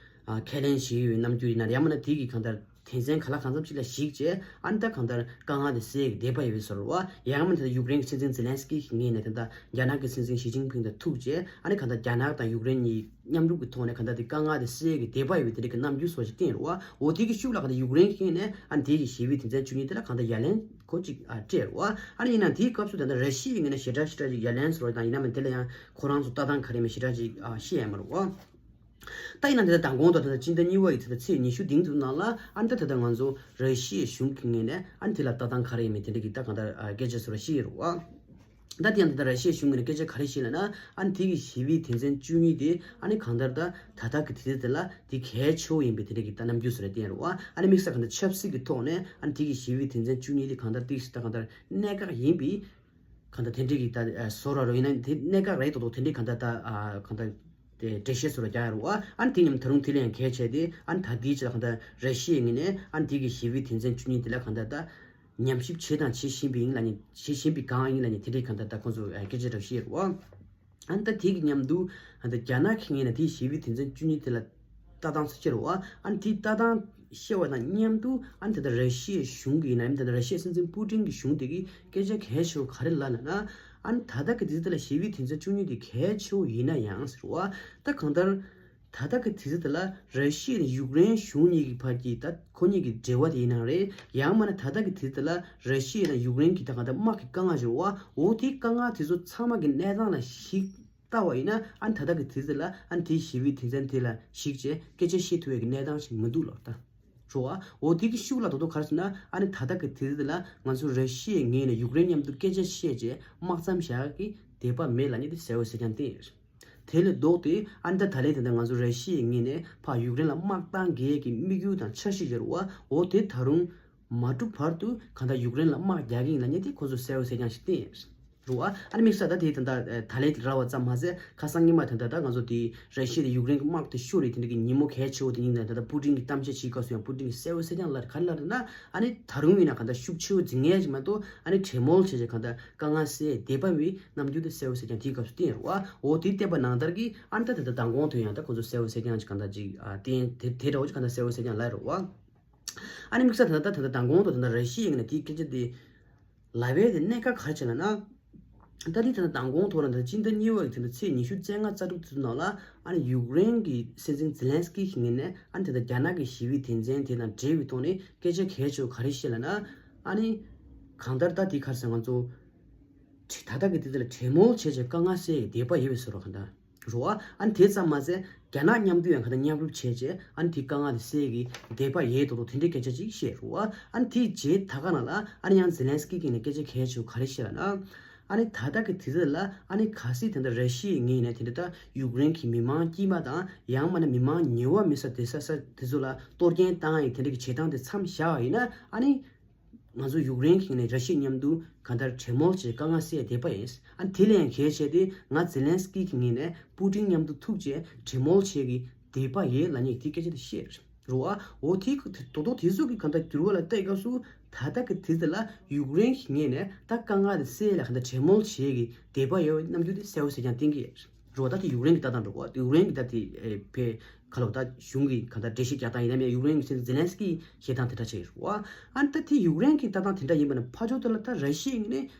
ཨ་ཁས་ལེན་བྱས་ཡོད་རྣམ་འགྱུར་ཡིན་ན་ཡང་མིན་ན་དེ་གི་གང་ལྟར་དོན་ཚན་ག་ལ་གང་འཚམ་ཅིག་ལ་གཞིགས་བྱས་ཨ་ནི་ད་གང་ལྟར་དཀའ་ངལ་དེ་སེལ་གྱི་འདོད་པ་ཡོད་པའི་བཟོ་འདྲ་བ། ཡང་མིན་ད་ཡུཀ་རེན་གྱི་སྲིད་འཛིན་ཛེ་ལན་སི་ཀི་གི་ངོས་ནས་ད་ལྟ་རྒྱ་ནག་གི་སྲིད་འཛིན་ཞི་ཅིན་ཕིང་དང་ཐུག་བྱས་ཨ་ནི་གང་ལྟར་རྒྱ་ནག་དང་ཡུཀ་རེན་གཉིས་མཉམ་རུབ་ཀྱི་ཐོག་ནས་གང་ལྟར་དེ་དཀའ་ངལ་དེ་སེལ་གྱི་འདོད་པ་ཡོད་པའི་དེ་འདྲ་གི་རྣམ་འགྱུར་སོགས་ཤིག་བསྟན་རེད་བ། འོ་དེ་གི་ཤུགས་ལ་གང་ལྟར་ཡུཀ་རེན་གྱི་ངོས་ནས་ཨ་ནི་དེ་གི་ཞི་བའི་དོན་ཚན་བཅུ་གཉིས་དེ་ལ་གང་ལྟར་ཡ་ལན་ཁོ་ཅིག་ཨ་སྤྲད་རེད་བ། ཨ་ནི་ཡིན་ན་དེའི་སྐབས་སུ་ད་ལྟ་ར་ཤི་ཡའི་ངོས་ནས་ཞེ་དྲག་ཞེ་དྲག་ཅིག་ཡ་ལན་ཟེར་བ་དང་ཡིན་ན་མིན་དེ་ལ་ཡང་ཁོ་རང་ཚོ་ལྟ་སྟངས་ག་རེ་མིན་ཞེ་དྲག་ཅིག་ཨ་བཤད་ཡ་མ་རེད་བ། ད་ཡིན་ན་དེ་ལྟར་མདང་དགོང་དང་དེ་ལྟར་སྤྱི་ཟླ་གཉིས་པ་ཡི་དེ་ལྟར་ཚེས་ཉི་ཤུ་དེའི་ནང་ལ་ཨ་ནི་ད་དེ་ལྟར་ང་ཚོ་ར་ཤི་ཡའི་གཞུང་གི་ངོས་ནས་ཨ་ནི་དེ་ལ་ལྟ་སྟངས་ག་རེ་ཡིན་མིན་དེ་འདྲ་གི་ད་གང་ལྟར་ཨ་སྐད་ཆ་ཟེར་བ་ཞིག་ཡོད་རེད་བ། ད་དེ་ཡང་ད་ལྟ་ར་ཤི་ཡའི་གཞུང་གི་ནས་སྐད་ཆ་ག་རེ་བཤད་ལབ་ན། ཨ་ནི་དེ་གི་ཞི་བའི་དོན་ཚན་བཅུ་གཉིས་དེ་ཨ་ནི་གང་ལྟར་ད་ད་ལྟ་གི་དུས་ཚོད་དེ་ལ་དེ་གལ་ཆེ་བོ་ཡིན་པའི་དེ་འདྲ་གི་ད་རྣམ་འགྱུར་བཟོ་ར་བསྟན་རེད་བ། ཨ་ནི་དམིགས་བསལ་གང་ལྟར་ཆབ་སྲིད་ཀྱི་ཐོག་ནས་ཨ་ནི་དེ་གི་ཞི་བའི་དོན་ཚན་བཅུ་གཉིས་དེ་གང་ལྟར་དེ་ད་གང་ལྟར་གནད་འགག་ཡིན་པའི་གང་ལྟར་དེ་འདྲ་གི་ད་བཟོ་ར་རོ་ཡིན་ན་དེ་གནད་འགག་རེད་དོ་དོ་དེ་འདྲ་གང་ལྟར་ད་གང་ལྟར་དེ་འགྲེལ་བཤད་བཟོ་ར་རྒྱག་ཡ་རེད་བ། ཨ་ནི་དེ་མཉམ་ད་རུང་དེ་ལས་ཡང་གལ་ཆེ་དེ་ཨ་ནི་ད་དེའི་ཆེད་ལ་གང་ལྟར་ར་ཤི་ཡའི་ངོས་ནས་ཨ་ནི་དེ་གི་ཞི་བའི་དོན་ཚན་བཅུ་གཉིས་དེ་ལ་གང་ལྟར་ད། ཉམས་ཞིབ་བྱས་དང་བྱེད་བཞིན་པ་ཡིན་ལབ་ནས་བྱེད་བཞིན་པའི་སྒང་ཡིན་ལབ་ནས་དེ་འདྲའི་གང་ལྟར་ད་ཁོང་ཚོ་སྐད་ཆ་འདྲ་བཤད་རེད་བ། ཨ་ནི་ད་དེ་གི་མཉམ་དུ་ཨ་ནི་ད་རྒྱ་ནག་གི་ངོས་ནས་དེའི་ཞི་བའི་དོན་ཚན་བཅུ་གཉིས་དེ་ལ་ལྟ་སྟངས་སུ་ཁྱེར་བ། ཨ་ནི་དེའི་ལྟ་སྟངས་བཤད་པ་དང་མཉམ་དུ་ཨ་ནི་ད་ལྟ་ར་ཤི་ཡའི་གཞུང་གི་ཡིན་ན་ཡང་ད་ལྟ་ར་ཤི་ཡའི་སྲིད་འཛིན་པུ་ཏིན་གྱི་གཞུང་དེ་གི་སྐད་ཆ་གལ་ཆེ་བོ་ག་རེ་ལབ་ལབ་ན། ཨ་ནི་ད་ལྟ་གི་དུས་ཚོད་དེ་ལ་ཞི་བའི་དོན་ཚན་བཅུ་གཉིས་དེ་གལ་ཆེ་བོ་ཡིན་ན་ཡང་ཟེར་བ། ད་གང་ལྟར། ད་ལྟ་གི་དུས་ཚོད་དེ་ལ་ར་ཤི་ཡ་དང་ཡུཀ་རེན་གཞུང་གཉིས་ཀྱི་བར་གྱི་ད་ཁོ་གཉིས་ཀྱི་འབྲེལ་བ་དེ་ཡིན་ནའང་རེད། ཡང་མིན་ན་ད་ལྟ་གི་དུས་ཚོད་དེ་ལ་ར་ཤི་ཡ་དང་ཡུཀ་རེན་གྱི་ད་གང་ལྟར་དམག་གི་དཀའ་ངལ་ཞིག་འོ་འོ་དེའི་དཀའ་ངལ་དེ་ཚོ་ཚང་མ་གི་གནས་སྟངས་ལ་གཞིགས་ལྟ་བ་ཡིན་ན། ཨ་ནི་ད་ལྟ་གི་དུས་ཚོད་ལ་ཨ་ནི་དེའི་ཞི་བའི་དོན་ཚན་དེ་ལ་གཞིགས་བྱས་སྐད་ཆ་བཤད་ཐུབ་ཡག་གི་གནས་སྟངས་ཤིག་མི་འདུག་ལབ་ད། རོ་ཨ། འོ་དེ་གི་ཤུགས་ལ་དོ་དོ་ག་རེ་ཟེར་ན། ཨ་ནི་ད་ལྟ་གི་དུས་ཚོད་དེ་ལ་ང་ཚོ་ར་ཤི་ཡའི་ངོས་ནས་ཡུཀ་རེན་མཉམ་དུ་སྐད་ཆ་བཤད་བྱས་དམག་མཚམས་བཞག་གི་འདོད་པ་མེད་ལབ་ནས་དེ་གསལ་བོ་གསལ་རྐྱང་བསྟན་ཡོད། དེ་ལས་ལྡོག་སྟེ་ཨ་ནི་ད་ད་ལན་དེ་འདྲ་ང་ཚོ་ར་ཤི་ཡའི་ངོས་ནས་ཕར་ཡུཀ་རེན་ལ་དམག་བཏང་གི་ཡས་ཀྱི་དམིགས་ཡུལ་དང་འཆར་གཞི་ཡོད་རེད་བ། འོ་དེ་ད་རུང་མ་གྲུབ་བར་དུ་གང་ལྟར་ཡུཀ་རེན་ལ་དམག་རྒྱག་གི་ཡིན་ལབ་ནས་དེ་ཁོ་ཚོས་གསལ་བོ་གསལ་རྐྱང་ཞིག་བསྟན་ཡོད་རེད་བ། ཨ་ནི་དམིགས་བསལ་ད་དེ་ད་ལྟ་ད་ལན་དེ་རག་པ་ཙམ་མ་ཟད་ཁ་སང་ཉི་མ་ད་ལྟ་ད་ང་ཚོ་དེ་ར་ཤི་ཡ་དང་ཡུཀ་རེན་གྱི་དམག་དེ་ཤོར་རེད། དེ་འདྲ་གི་ཉིན་མོ་གལ་ཆེ་བོ་དེ་ཉིན་ད་ལྟ་པུ་ཏིན་གྱི་གཏམ་བཤད་བྱེད་སྐབས་སུ་ཡང་པུ་ཏིན་གྱིས་གསལ་བོ་གསལ་རྐྱང་ལབ་ག་རེ་ལབ་རེད་ན། ཨ་ནི་ད་རུང་ཡིན་ན་གང་ལྟར་ཤུགས་ཆེ་བོ་འཛིང་ཡས་ཅིག་མ་གཏོགས་ཨ་ནི་གྲོས་མོལ་བྱས་བྱས་གང་ལྟར་དཀའ་ངལ་སེལ་འདོད་པ་མེད་རྣམ་འགྱུར་དེ་གསལ་བོ་གསལ་རྐྱང་དེའི་སྐབས་སུ་བསྟན་ཡོད་རེད་བ། འོ་དེ་བསྟན་པ་ནང་ལྟར་གྱི་ཨ་ནི་ད་ད་ལྟ་མདང་དགོང་དུ་ཡང་ད་ཁོ་ཚོ་གསལ་བོ་གསལ་རྐྱང་ཅིག་གང་ལྟར་ཅིག་ཨ་བསྟན་དེ་དེ་འདྲ་བོ་ཅིག་གང་ལྟར་གསལ་བོ་གསལ་རྐྱང་ལབ་རེད་བ། ཨ་ནི་དམིགས་བསལ་ད་ལྟ་ད་ལྟ་མདང་དགོང་དུ་ད་ལྟ་ར་ཤི་ཡའི་ངོས་ནས་དེའི་སྐད་ཆ་དེ་ལབ་པའི་དེ་གནད་འགག་ག་རེ་བྱས་ལབ་ན། ད་ལྟའི་ད་ལྟ་མདང་དགོང་ཐོག་ལ་ད་ལྟ་སྤྱི་ཟླ་གཉིས་པ་ཡི་ཚེས་ཚེས་ཉི་ཤུ་རྩ་ལྔ་རྩ་དྲུག་དེ་ཚོ་ནང་ལ་ཨ་ནི་ཡུཀ་རེན་གྱི་སྲིད་འཛིན་ཛེ་ལན་སི་ཀི་གི་ངོས་ནས་ཨ་ནི་ད་ལྟ་རྒྱ་ནག་གི་ཞི་བའི་དོན་ཚན་དེ་དང་འབྲེལ་བའི་ཐོག་ནས་སྐད་ཆ་གལ་ཆེ་བོ་ག་རེ་བཤད་ལབ་ན། ཨ་ནི་གང་ལྟར་ད་དེ་ག་རེ་ཟེར་ང་ཚོ་ད་ལྟ་གི་དུས་ཚོད་ལ་གྲོས་མོལ་བྱས་བྱས་དཀའ་ངལ་སེལ་ཡའི་འདོད་པ་ཡོད་པའི་བཟོ་འདྲ་གང་ལྟར། རོ་ཨ། ཨ་ནི་དེ་ཙམ་མ་ཟད་རྒྱ་ནག་མཉམ་དུ་ཡང་ག་ད་མཉམ་རུབ་བྱས་བྱས་ཨ་ནི་དེ་དཀའ་ངལ་དེ་སེལ་གྱི་འདོད་པ་ཡོད་དོ་དོ་དེ་འདྲའི་སྐད་ཆ་ཅིག་བཤད་རོ་ཨ། ཨ་ནི་དེའི་རྗེས་ད་ག་ནང་ལ་ཨ་ནི་ཡང་ཛེ་ལན་སི་ཀི་གི་ནས་སྐད་ཆ་གལ་ཆེ་བོ་ག་རེ་བཤད་ལབ་ན། ཨ་ནི་ད་ལྟ་གི་དུས་ཚོད་ལ་ཨ་ནི་གལ་སྲིད་དེ་འདྲ་ར་ཤི་ཡའི་ངོས་ནས་དེ་འདྲ་ད་ཡུཀ་རེན་གྱི་མི་མང་དཀྱུས་མ་དང་ཡང་མིན་ན་མི་མང་ཉེ་བ་མེད་ས་དེ་ས་ས་དེ་ཚོ་ལ་གཏོར་སྐྱོན་བཏང་ཡི་དེ་འདྲ་གི་བྱེད་སྟངས་དེ་མཚམས་བཞག་པ་ཡིན་ན། ཨ་ནི། ང་ཚོ་ཡུཀ་རེན་གྱི་ངོས་ནས་ར་ཤི་ཡ་མཉམ་དུ་གང་ལྟར་གྲོས་མོལ་བྱས་དཀའ་ངལ་སེལ་འདོད་པ་ཡིན། ཨ་དེ་ལས་ཡང་གལ་ཆེ་དེ་ང་ཛེ་ལན་སི་ཀི་གི་ངོས་ནས་པུ་ཏིན་མཉམ་དུ་ཐུག་བྱས་གྲོས་མོལ་བྱེད་ཀྱི་འདོད་པ་ཡོད་ལབ་ནས་དེ་སྐད་ཆ་དེ་བཤད་རེད་བ། འོ་དེ་དོ་དོ་དེ་ཚོ་གི་གང་ལྟར་འགྱུར་བ་ལ་བལྟས་སྐབས་སུ་ད་ལྟ་གི་དུས་ཚོད་ལ་ཡུཀ་རེན་གྱི་ངོས་ནས་ད་དཀའ་ངལ་དེ་སེལ་ལ་གང་ལྟར་གྲོས་མོལ་བྱེད་ཀྱི་འདོད་པ་ཡོད་རྣམ་འགྱུར་དེ་གསལ་བོ་གསལ་རྐྱང་བསྟན་གྱི་ཡོད། རེད་བ། ད་དེ་ཡུཀ་རེན་གྱི་ལྟ་སྟངས་རེད་བ། ཡུཀ་རེན་གྱི་ད་དེ་ཨེ་ཕེ་ཁ་ལོ་ད་གཞུང་གི་ག་ད་འགྲེལ་བཤད་རྒྱག་སྟངས་ཡིན་ན་མིན་ཡུཀ་རེན་གྱི་སྲིད་འཛིན་ཛེ་ལན་སི་ཀི་བཤད་སྟངས་དེ་འདྲ་ཆགས་ཡོད་རེད་བ། ཨ་ནི་ད་དེ་ཡུཀ་རེན་གྱི་ལྟ་སྟངས་དེ་འདྲ་ཡིན་པ་ན་ཕར་ཕྱོགས་དེ་ལ་ད་ར་ཤི་ཡའི་ངོས་ནས་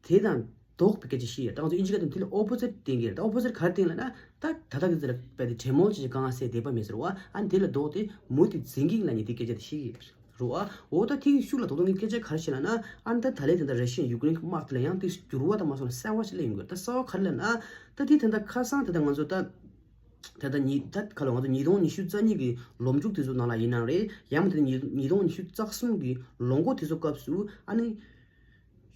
དེ་དང་ལྡོག་པའི་སྐད་ཆ་བཤད་ཡོད། ད་ང་ཚོ་ཨིན་ཇི་སྐད་དུ་དེ་ལ་ཨོ་པོ་ཟིཊ་བསྟན་གྱི་རེད། ད་ཨོ་པོ་ཟིཊ་ག་རེ་བསྟན་ལབ་ན། ད་ད་ལྟ་གི་ཚེ་ལ་རྦད་དེ་གྲོས་མོལ་བྱེད་ཀྱི་དཀའ་ངལ་སེལ་འདོད་པ་མེད་ཟེར་བ། ཨ་ནི་དེ་ལ་ལྡོག་སྟེ་མུ་མཐུད་འཛིང་གི་ཡིན་ལབ་ནས་དེ་སྐད་ཆ་དེ་བཤད་ཀྱི་ཡོད་རེད། རེད་བ། འོ་ད་དེ་གི་ཤུགས་ལ་དོ་དོ་གི་སྐད་ཆ་ག་རེ་བཤད་ལབ་ན། ཨ་ནི་ད་ད་ལན་དེ་འདྲ་ར་ཤི་ཡ་ཡུཀ་རེན་གྱི་དམག་དེ་ལ་ཡང་དེ་འགྱུར་བ་དང་མ་སོང་ན་གསར་བ་ཞིག་སླེབས་ཡོང་གི་རེད། ད་གསར་བ་ག་རེ་ལབ་ན། ད་དེ་ད་ལྟ་ཁ་སང་ད་ལྟ་ང་ཚོ་ད་ད་ལྟ་ཉིས་ད་ག་ལ་ང་ཚོ་ཉིས་སྟོང་ཉི་ཤུ་རྩ་གཉིས་ཀྱི་ལོ་མཇུག་དེ་ཚོ་ནང་ལ་ཡིན་ནའང་རེད། ཡང་མིན་ད་ཉིས་ཉིས་སྟོང་ཉི་ཤུ་རྩ་གསུམ་གྱི་ལོ་འགོ་དེ་ཚོ་སྐབས་སུ་ཨ་ནི།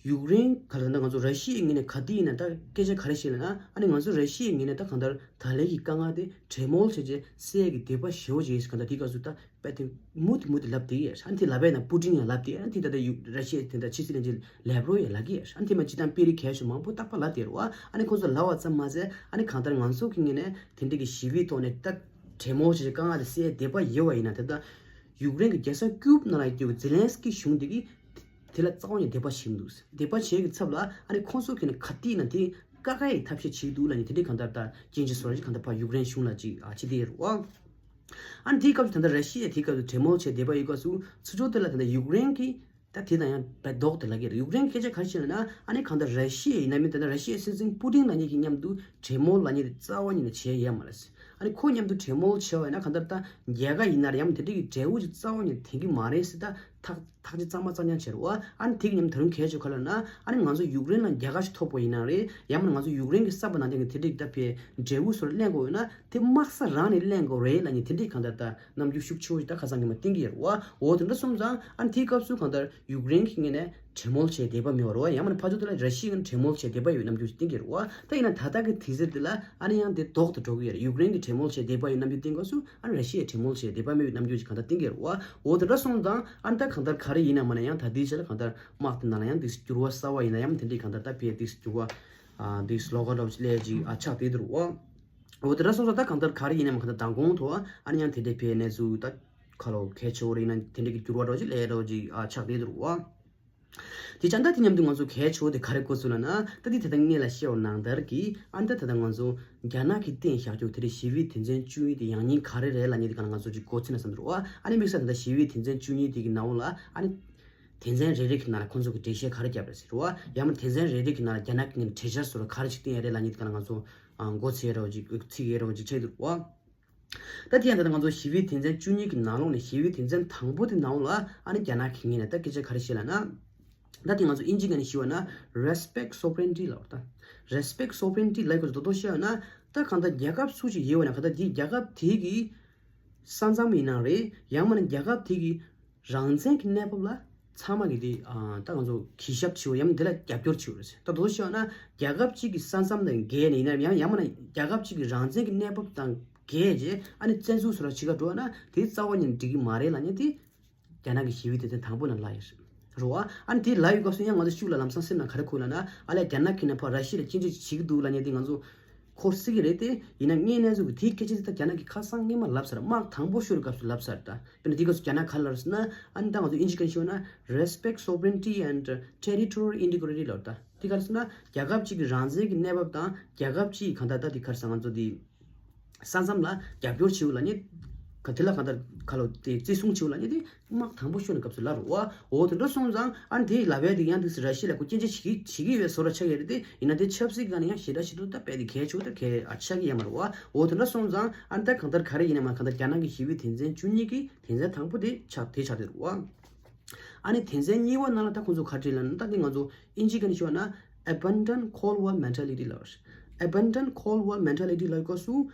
ཡུཀ་རེན་ག་ལ་ད་ང་ཚོ་ར་ཤི་ཡའི་ངོས་ནས་ག་དུས་ཡིན་ན་ད་སྐད་ཆ་ག་རེ་བཤད་ལབ་ན། ཨ་ནི་ང་ཚོ་ར་ཤི་ཡའི་ངོས་ནས་ད་གང་ལྟར་ད་ལན་གྱི་དཀའ་ངལ་དེ་གྲོས་མོལ་བྱས་རྗེས་སེལ་གྱི་འདོད་པ་ཞེ་པོ་ཅིག་ཡོད་ཟེར། གང་ལྟར་དེའི་སྐབས་སུ་ད་རྦད་དེ་མུ་མཐུད་མུ་མཐུད་ལབ་བསྡད་ཡོད། ཨ་ནི་དེ་ལབ་པ་ཡིན་ན་པུ་ཏིན་ཡང་ལབ་བསྡད། ཨ་ནི་དེ་ད་ལྟ་ཡུ་ར་ཤི་ཡའི་དེ་ད་ཕྱི་སྲིད་བློན་ཆེན་ལེབ་རོབ་ཡང་ལབ་ཀྱི་ཡོད། ཨ་ནི་དེ་མ་སྤྱིར་བཏང་དཔོན་རིགས་གལ་ཆེ་མང་པོ་རྟག་པར་ལབ་བསྡད་རེད་བ། ཨ་ནི་ཁོང་ཚོ་ལབ་པ་ཙམ་མ་ཟད་ཨ་ནི་གང་ལྟར་ང་ཚོ་གི་ངོས་ནས་དེ་འདྲ་གི་ཞི་བའི་ཐོག་ནས་ད་གྲོས་མོལ་བྱས་རྗེས་དཀའ་ངལ་དེ་སེལ་འདོད་པ་ཡོད་པ་ཡིན་ན། དེ་ད་ཡུཀ་རེན་གྱི་རྒྱལ་ས་ཀིའུབ་ནང་ལ་ཡོད་རྒྱུ་ཛེ་ལན་སི་ཀི་གཞུང་དེ་གིས་དེ་ལ་རྩ་བ་ནས་འདོད་པ་བྱེད་མི་འདུག། འདོད་པ་བྱེད་ཀྱི་ཚབ་ལ་ཨ་ནི་ཁོང་ཚོ་གིས་ནི་ག་དུས་ན་དེ་བཀག་ཡའི་ཐབས་ཤེས་བྱེད་ཀྱི་འདུག་ལབ་ནས་དེ་འདྲའི་གང་ལྟར་ད་སྐྱོན་བརྗོད་བཟོ་འདྲ་ཅིག་གང་ལྟར་ཕར་ཡུཀ་རེན་གཞུང་ལ་ཅིག་ཨ་བྱེད་དེ་ཡོད་རེད་བ། ཨ་ནི་དེའི་སྐབས་སུ་ད་ལྟ་ར་ཤི་ཡས་དེའི་སྐབས་སུ་གྲོས་མོལ་བྱེད་འདོད་པ་ཡོད་སྐབས་སུ་ཚུར་ཕྱོགས་དེ་ལ་ད་ལྟ་ཡུཀ་རེན་གྱིས་ད་དེ་དང་ཡང་བས་ལྡོག་སྟེ་ལབ་ཀྱི་རེད། ཡུཀ་རེན་གྱི་སྐད་ཆ་ག་རེ་བཤད་ལབ་ན། ཨ་ནི་གང་ལྟར་ར་ཤི་ཡ་ཡིན་ན་མིན། ད་ལྟ་ར་ཤི་ཡའི་སྲིད་འཛིན་པུ་ཏིན་ལབ་མཁན་གྱི་མཉམ་དུ་གྲོས་མོལ་ལབ་མཁན་དེ་རྩ་བ་ཉིད་ནས་བྱས་ཡོད་མ་རེད། ཨ་ནི་ཁོ་མཉམ་དུ་གྲོས་མོལ་བྱས་པ་ཡིན་ན་གང་ལྟར་ད་རྒྱལ་ཁ་ཡིན་ན་རེད། ཡང་མིན་དེ་འདྲ་གི་འབྲས་བུ་ཅིག་རྩ་བ་ཉིད་ནས་ཐོན་གྱི་མ་རེད་ཟེར་ད་ཐག་ཐག་གཅོད་གཙང་མ་གཙང་རྐྱང་བྱས་རེད་བ། ཨ་ནི་དེ་གི་མཉམ་དུ་ད་རུང་གལ་ཆེ་ག་ལབ་ན། ཨ་ནི་ང་ཚོ་ཡུཀ་རེན་ལ་རྒྱལ་ཁ་ཞིག་ཐོབ་པ་ཡིན་ན་རེད། ཡང་མིན་ང་ཚོ་ཡུཀ་རེན་གྱི་བསམ་པ་ནང་བཞིན་གྱི་དེ་འདྲ་གི་ད་ཕའི་འབྲས་བུ་སོགས་ལེན་དགོས་ཡོད་ན། དེ་དམག་ས་རང་ནས་ལེན་དགོས་རེད་ལབ་མཁན་དེ་འདྲའི་གང་ལྟར་ད་རྣམ་འགྱུར་ཤུགས་ཆེ་བོ་ཞིག་ད་ཁ་སང་ཉི་མ་བསྟན་གྱི་ཡོད་རེད་བ། འོ་དེ་འདྲ་སོང་ཙང་ཨ་ནི་དེའི་སྐབས་སུ་གང་ལྟར་ཡུཀ་རེན་གྱི་ངོས་ནས་ གྲོས་མོལ་བྱས་བསྡད་པ་མེད་པ་རེད་བ། ཡང་མིན་ཕར་ཕྱོགས་དེ་ལ་ར་ཤི་ཡ་གི་གྲོས་མོལ་བྱས་བསྡད་པ་ཡོད་རྣམ་འགྱུར་ཞིག་བསྟན་གྱི་རེད་བ། ད་ཡིན་ན་ད་ལྟ་གི་དུས་ཚོད་འདི་ལ་ཨ་ནི་ཡང་དེ་ལྡོག་ཏུ་འགྲོ་གི་ཡོད་རེད། ཡུཀ་རེན་གྱི་གྲོས་མོལ་བྱས་བསྡད་པ་ཡོད་རྣམ་འགྱུར་བསྟན་སྐབས་སུ་ཨ་ནི་ར་ཤི་ཡའི་གྲོས་མོལ་བྱས་བསྡད་པ་མེད་པའི་རྣམ་འགྱུར་ཞིག་གང་ལྟར་བསྟན་གྱི་རེད་བ། འོ་དེ་འདྲ་སོང་ཙང་ཨ་ནི་ད་གང་ལྟར་ག་རེ་ཡིན་ན་མིན་ན་ཡང་ད་ལྟའི་ཆ་ལ་གང་ལྟར་དམག་དེ་ནང་ལ་ཡང་དེ་འགྱུར་བ་གསར་བ་ཡིན་ན་ཡང་དེ་འདྲའི་གང་ལྟར་ད་ཕར་དེ་འགྱུར་བ་ཨ་དེ་ལོགས་ཀ་འདྲ་བོ་ཅིག་སླེབས་ཅིག་ཨ་ཆགས་བསྡད་འདུག་རེད་བ། འོ་དེ་འདྲ་སོང་ཙང་ད་གང་ལྟར་ག་རེ་ཡིན་ན་མིན་ན་གང་ལྟར་མདང་དགོང་ཐོག་ཨ་ནི་ཡང་དེ་འདྲའི་ཕར་གནས་ཚུལ་ད་ཁ་ལོ་གལ་ཆེ་བོ་རེད་ཡིན་ན་དེ་འདྲའི་གི་འགྱུར་བ་འདྲ་བོ་ཅིག་སླེབས་འདྲ་བོ་ཅིག་ཨ་ཆགས་བསྡད་འདུག་རེད་བ། དེ་ཙང་ད་དེ་མཉམ་དུ་ང་ཚོ་གལ་ཆེ་བོ་དེ་ག་རེ་གོ་ཚུལ་ལབ་ན། ད་དེ་ད་ལྟ་སྔོན་ལ་བཤད་པ་ནང་ལྟར་གྱི་ཨ་ནི་ད་ད་ལྟ་ང་ཚོ་རྒྱ་ནག་གིས་བཏོན་བཞག་རྒྱུ་དེ་རིང་ཞི་བའི་དོན་ཚན་བཅུ་གཉིས་དེ་ཡང་སྙིང་ག་རེ་རེད་ལབ་མཁན་དེ་ག་ང་ཚོ་ཅིག་གོ་ཚུལ་ན་བསམ་འདུག་རེད་བ། ཨ་ནི་དམིགས་བསལ་ད་ལྟ་ཞི་བའི་དོན་ཚན་བཅུ་གཉིས་དེ་གི་ནང་ལ་ཨ་ནི་དོན་ཚན་རེ་རེ་གི་ནང་ལ་ཁོང་ཚོ་གི་འགྲེལ་བཤད་ག་རེ་བརྒྱབ་རེད་ཟེར་རེད་བ། ཡང་ན་དོན་ཚན་རེ་རེ་གི་ནང་ལ་རྒྱ་ནག་གི་གྲོས་འཆར་སོགས་ལ་ག་རེ་ཅིག་བཏོན་ཡོད་རེད་ལབ་མཁན་དེ་ག་ང་ཚོ་མགོ་ཚོས་ཡོད་རེད་བ་ཅིག་ཚིག་ཡོད་རེད་བ་ཅིག་ཆགས་འདུག་རེད་བ། ད་དེ་ཡང་ད་ལྟ་ང་ཚོ་ཞི་བའི་དོན་ཚན་བཅུ་གཉིས་ཀྱི་ནང་ལོགས་ནས་ཞི་བའི་དོན་ཚན་དང་པོ་དེ་ནང་ལ་ཨ་ནི་རྒྱ་ནག་གི་ངོས་ནས་ད་སྐད་ཆ་ག་རེ་བཤད་ལབ་ན། ད་དེ་ང་ཚོ་ཨིན་ཇི་སྐད་ནས་ཞུས་པ་ན་respect sovereignty ལབ་པ་ད། Respect sovereignty ལབ་ཡག་གི་རྡོག་རྡོག་བཤད་ཡོད་ན་ད་གང་ལྟར་རྒྱལ་ཁབ་སུ་ཞིག་ཡོད་པ་ན་གང་ལྟར་དེའི་རྒྱལ་ཁབ་དེ་གི་ས་མཚམས་ཡིན་ན་རེད། ཡང་མིན་ན་རྒྱལ་ཁབ་དེ་གི་རང་བཙན་གྱི་གནས་བབ་ལ་ཚང་མ་གི་དེ་ཨ་ད་ང་ཚོ་གུས་ཞབས་བྱེད་པ་ཡང་མིན་དེ་ལ་རྒྱབ་སྐྱོར་བྱེད་པ་རེད། ད་དོ་ཤོད་ན་རྒྱལ་ཁབ་གཅིག་གི་ས་མཚམས་དང་འགལ་ནས་ཡིན་ན་ཡང་ཡང་མིན་ན་རྒྱལ་ཁབ་གཅིག་གི་རང་བཙན་གྱི་གནས་བབ་དང་འགལ་རྗེས་ཨ་ནི་བཙན་འཛུལ་སོགས་ལ་ཕྱི་ཁ་འགྲོ་བ་ན་དེ་རྩ་བ་ཉིད་ནས་འགྲིག་གི་མ་རེད་ལབ་མཁན་དེ་རྒྱ་ནག་གི་ཞི་བའི་དོན་ཚན་དང་པོ་ནང་ལ་ཡོད་རེད་བ། ཨ་ནི་དེ་ལབ་ཡོད་སྐབས་སུ་ཡང་ང་ཚོ་ཤུགས་ལ་ལམ་སང་སེམས་ནང་ག་རེ་འཁོར་ལབ་ན་ཨ་ལས་རྒྱ་ནག་གིས་ནས་ཕར་ར་ཤི་ཡ་ལ་སྐྱོན་བརྗོད་ཅིག་བྱེད་ཀྱི་འདུག་ལབ་མཁན་དེ་ང་ཚོ། འཁོར་སྲིད་ཀྱི་རེད་དེ། ཡིན་ན་དངོས་གནས་ཚུལ་གྱི་དེའི་སྐད་ཆ་དེ་ད་རྒྱ་ནག་གིས་ཁ་སང་སྔོན་མ་ལབ་ཚར། དམག་དང་པོ་ཤོར་བའི་སྐབས་སུ་ལབ་ཚར་ད། དཔེར་ན་དེའི་སྐབས་སུ་རྒྱ་ནག་ག་ལབ་ཟེར་ན། ཨ་ནི་ད་ང་ཚོ་ཨིན་ཇི་སྐད་ཤོད་ན་respect sovereignty and territorial integrity ལབ་ད། དེ་ག་ལབ་ཟེར་ན་རྒྱལ་ཁབ་གཅིག་གི་རང་བཙན་གྱི་གནས་བབ་དང་རྒྱལ་ཁབ་གཅིག་གི་གང་ལྟར་ད་དེ་ག་རེ་ཟེར་ང་ཚོ་དེ་ས་མཚམས་ལ་རྒྱབ་སྐྱོར་བྱེད་འོ་ལབ་མཁན། ག་དེ་ལ་གང་ལྟར་ག་ལོ་དེ་བརྩི་སྲུང་བྱེད་འོ་ལབ་མཁན་དེ། དམག་དང་པོ་ཤོར་ནས་སྐབས་སུ་ལབ་རེད་བ། འོ་དེ་འདྲ་སོང་ཙང་ཨ་ནི་དེ་ལབ་ཡ་དེ་ཡང་དེ་ར་ཤི་ཡ་ལ་ཁོ་སྐྱོན་བརྗོད་བྱེད་ཀྱི་བྱེད་ཀྱི་ཡོད་བཟོ་འདྲ་ཆགས་ཡོད་རེད་དེ། ཡིན་ན་དེ་ཆབ་སྲིད་སྒང་ནས་ཡང་ཞེ་དྲག་ཞེ་དྲག་ད་རྦད་དེ་གལ་ཆེ་བོ་ད་གལ་ཨ་ཆགས་ཀྱི་ཡོད་མ་རེད་བ། འོ་དེ་འདྲ་སོང་ཙང་ཨ་ནི་ད་གང་ལྟར་ག་རེ་ཡིན་ན་མ་གང་ལྟར་རྒྱ་ནག་གི་ཞི་བའི་དོན་ཚན་བཅུ་གཉིས་ཀྱི་དོན་ཚན་དང་པོ་དེ་ཆགས་དེ་ཆགས་བསྡད་རེད་བ། ཨ་ནི་དོན་ཚན་གཉིས་པ་ནང་ལ་ད་ཁོང་ཚོ་ག་རེ་ལབ་ན། ད་དེ་ང་ཚོ་ཨིན་ཇི་སྐད་ནས་ཞུས་པ་ན་abandon Cold War mentality ལབ་རེད། Abandon Cold War mentality ལབ་སྐབས་སུ།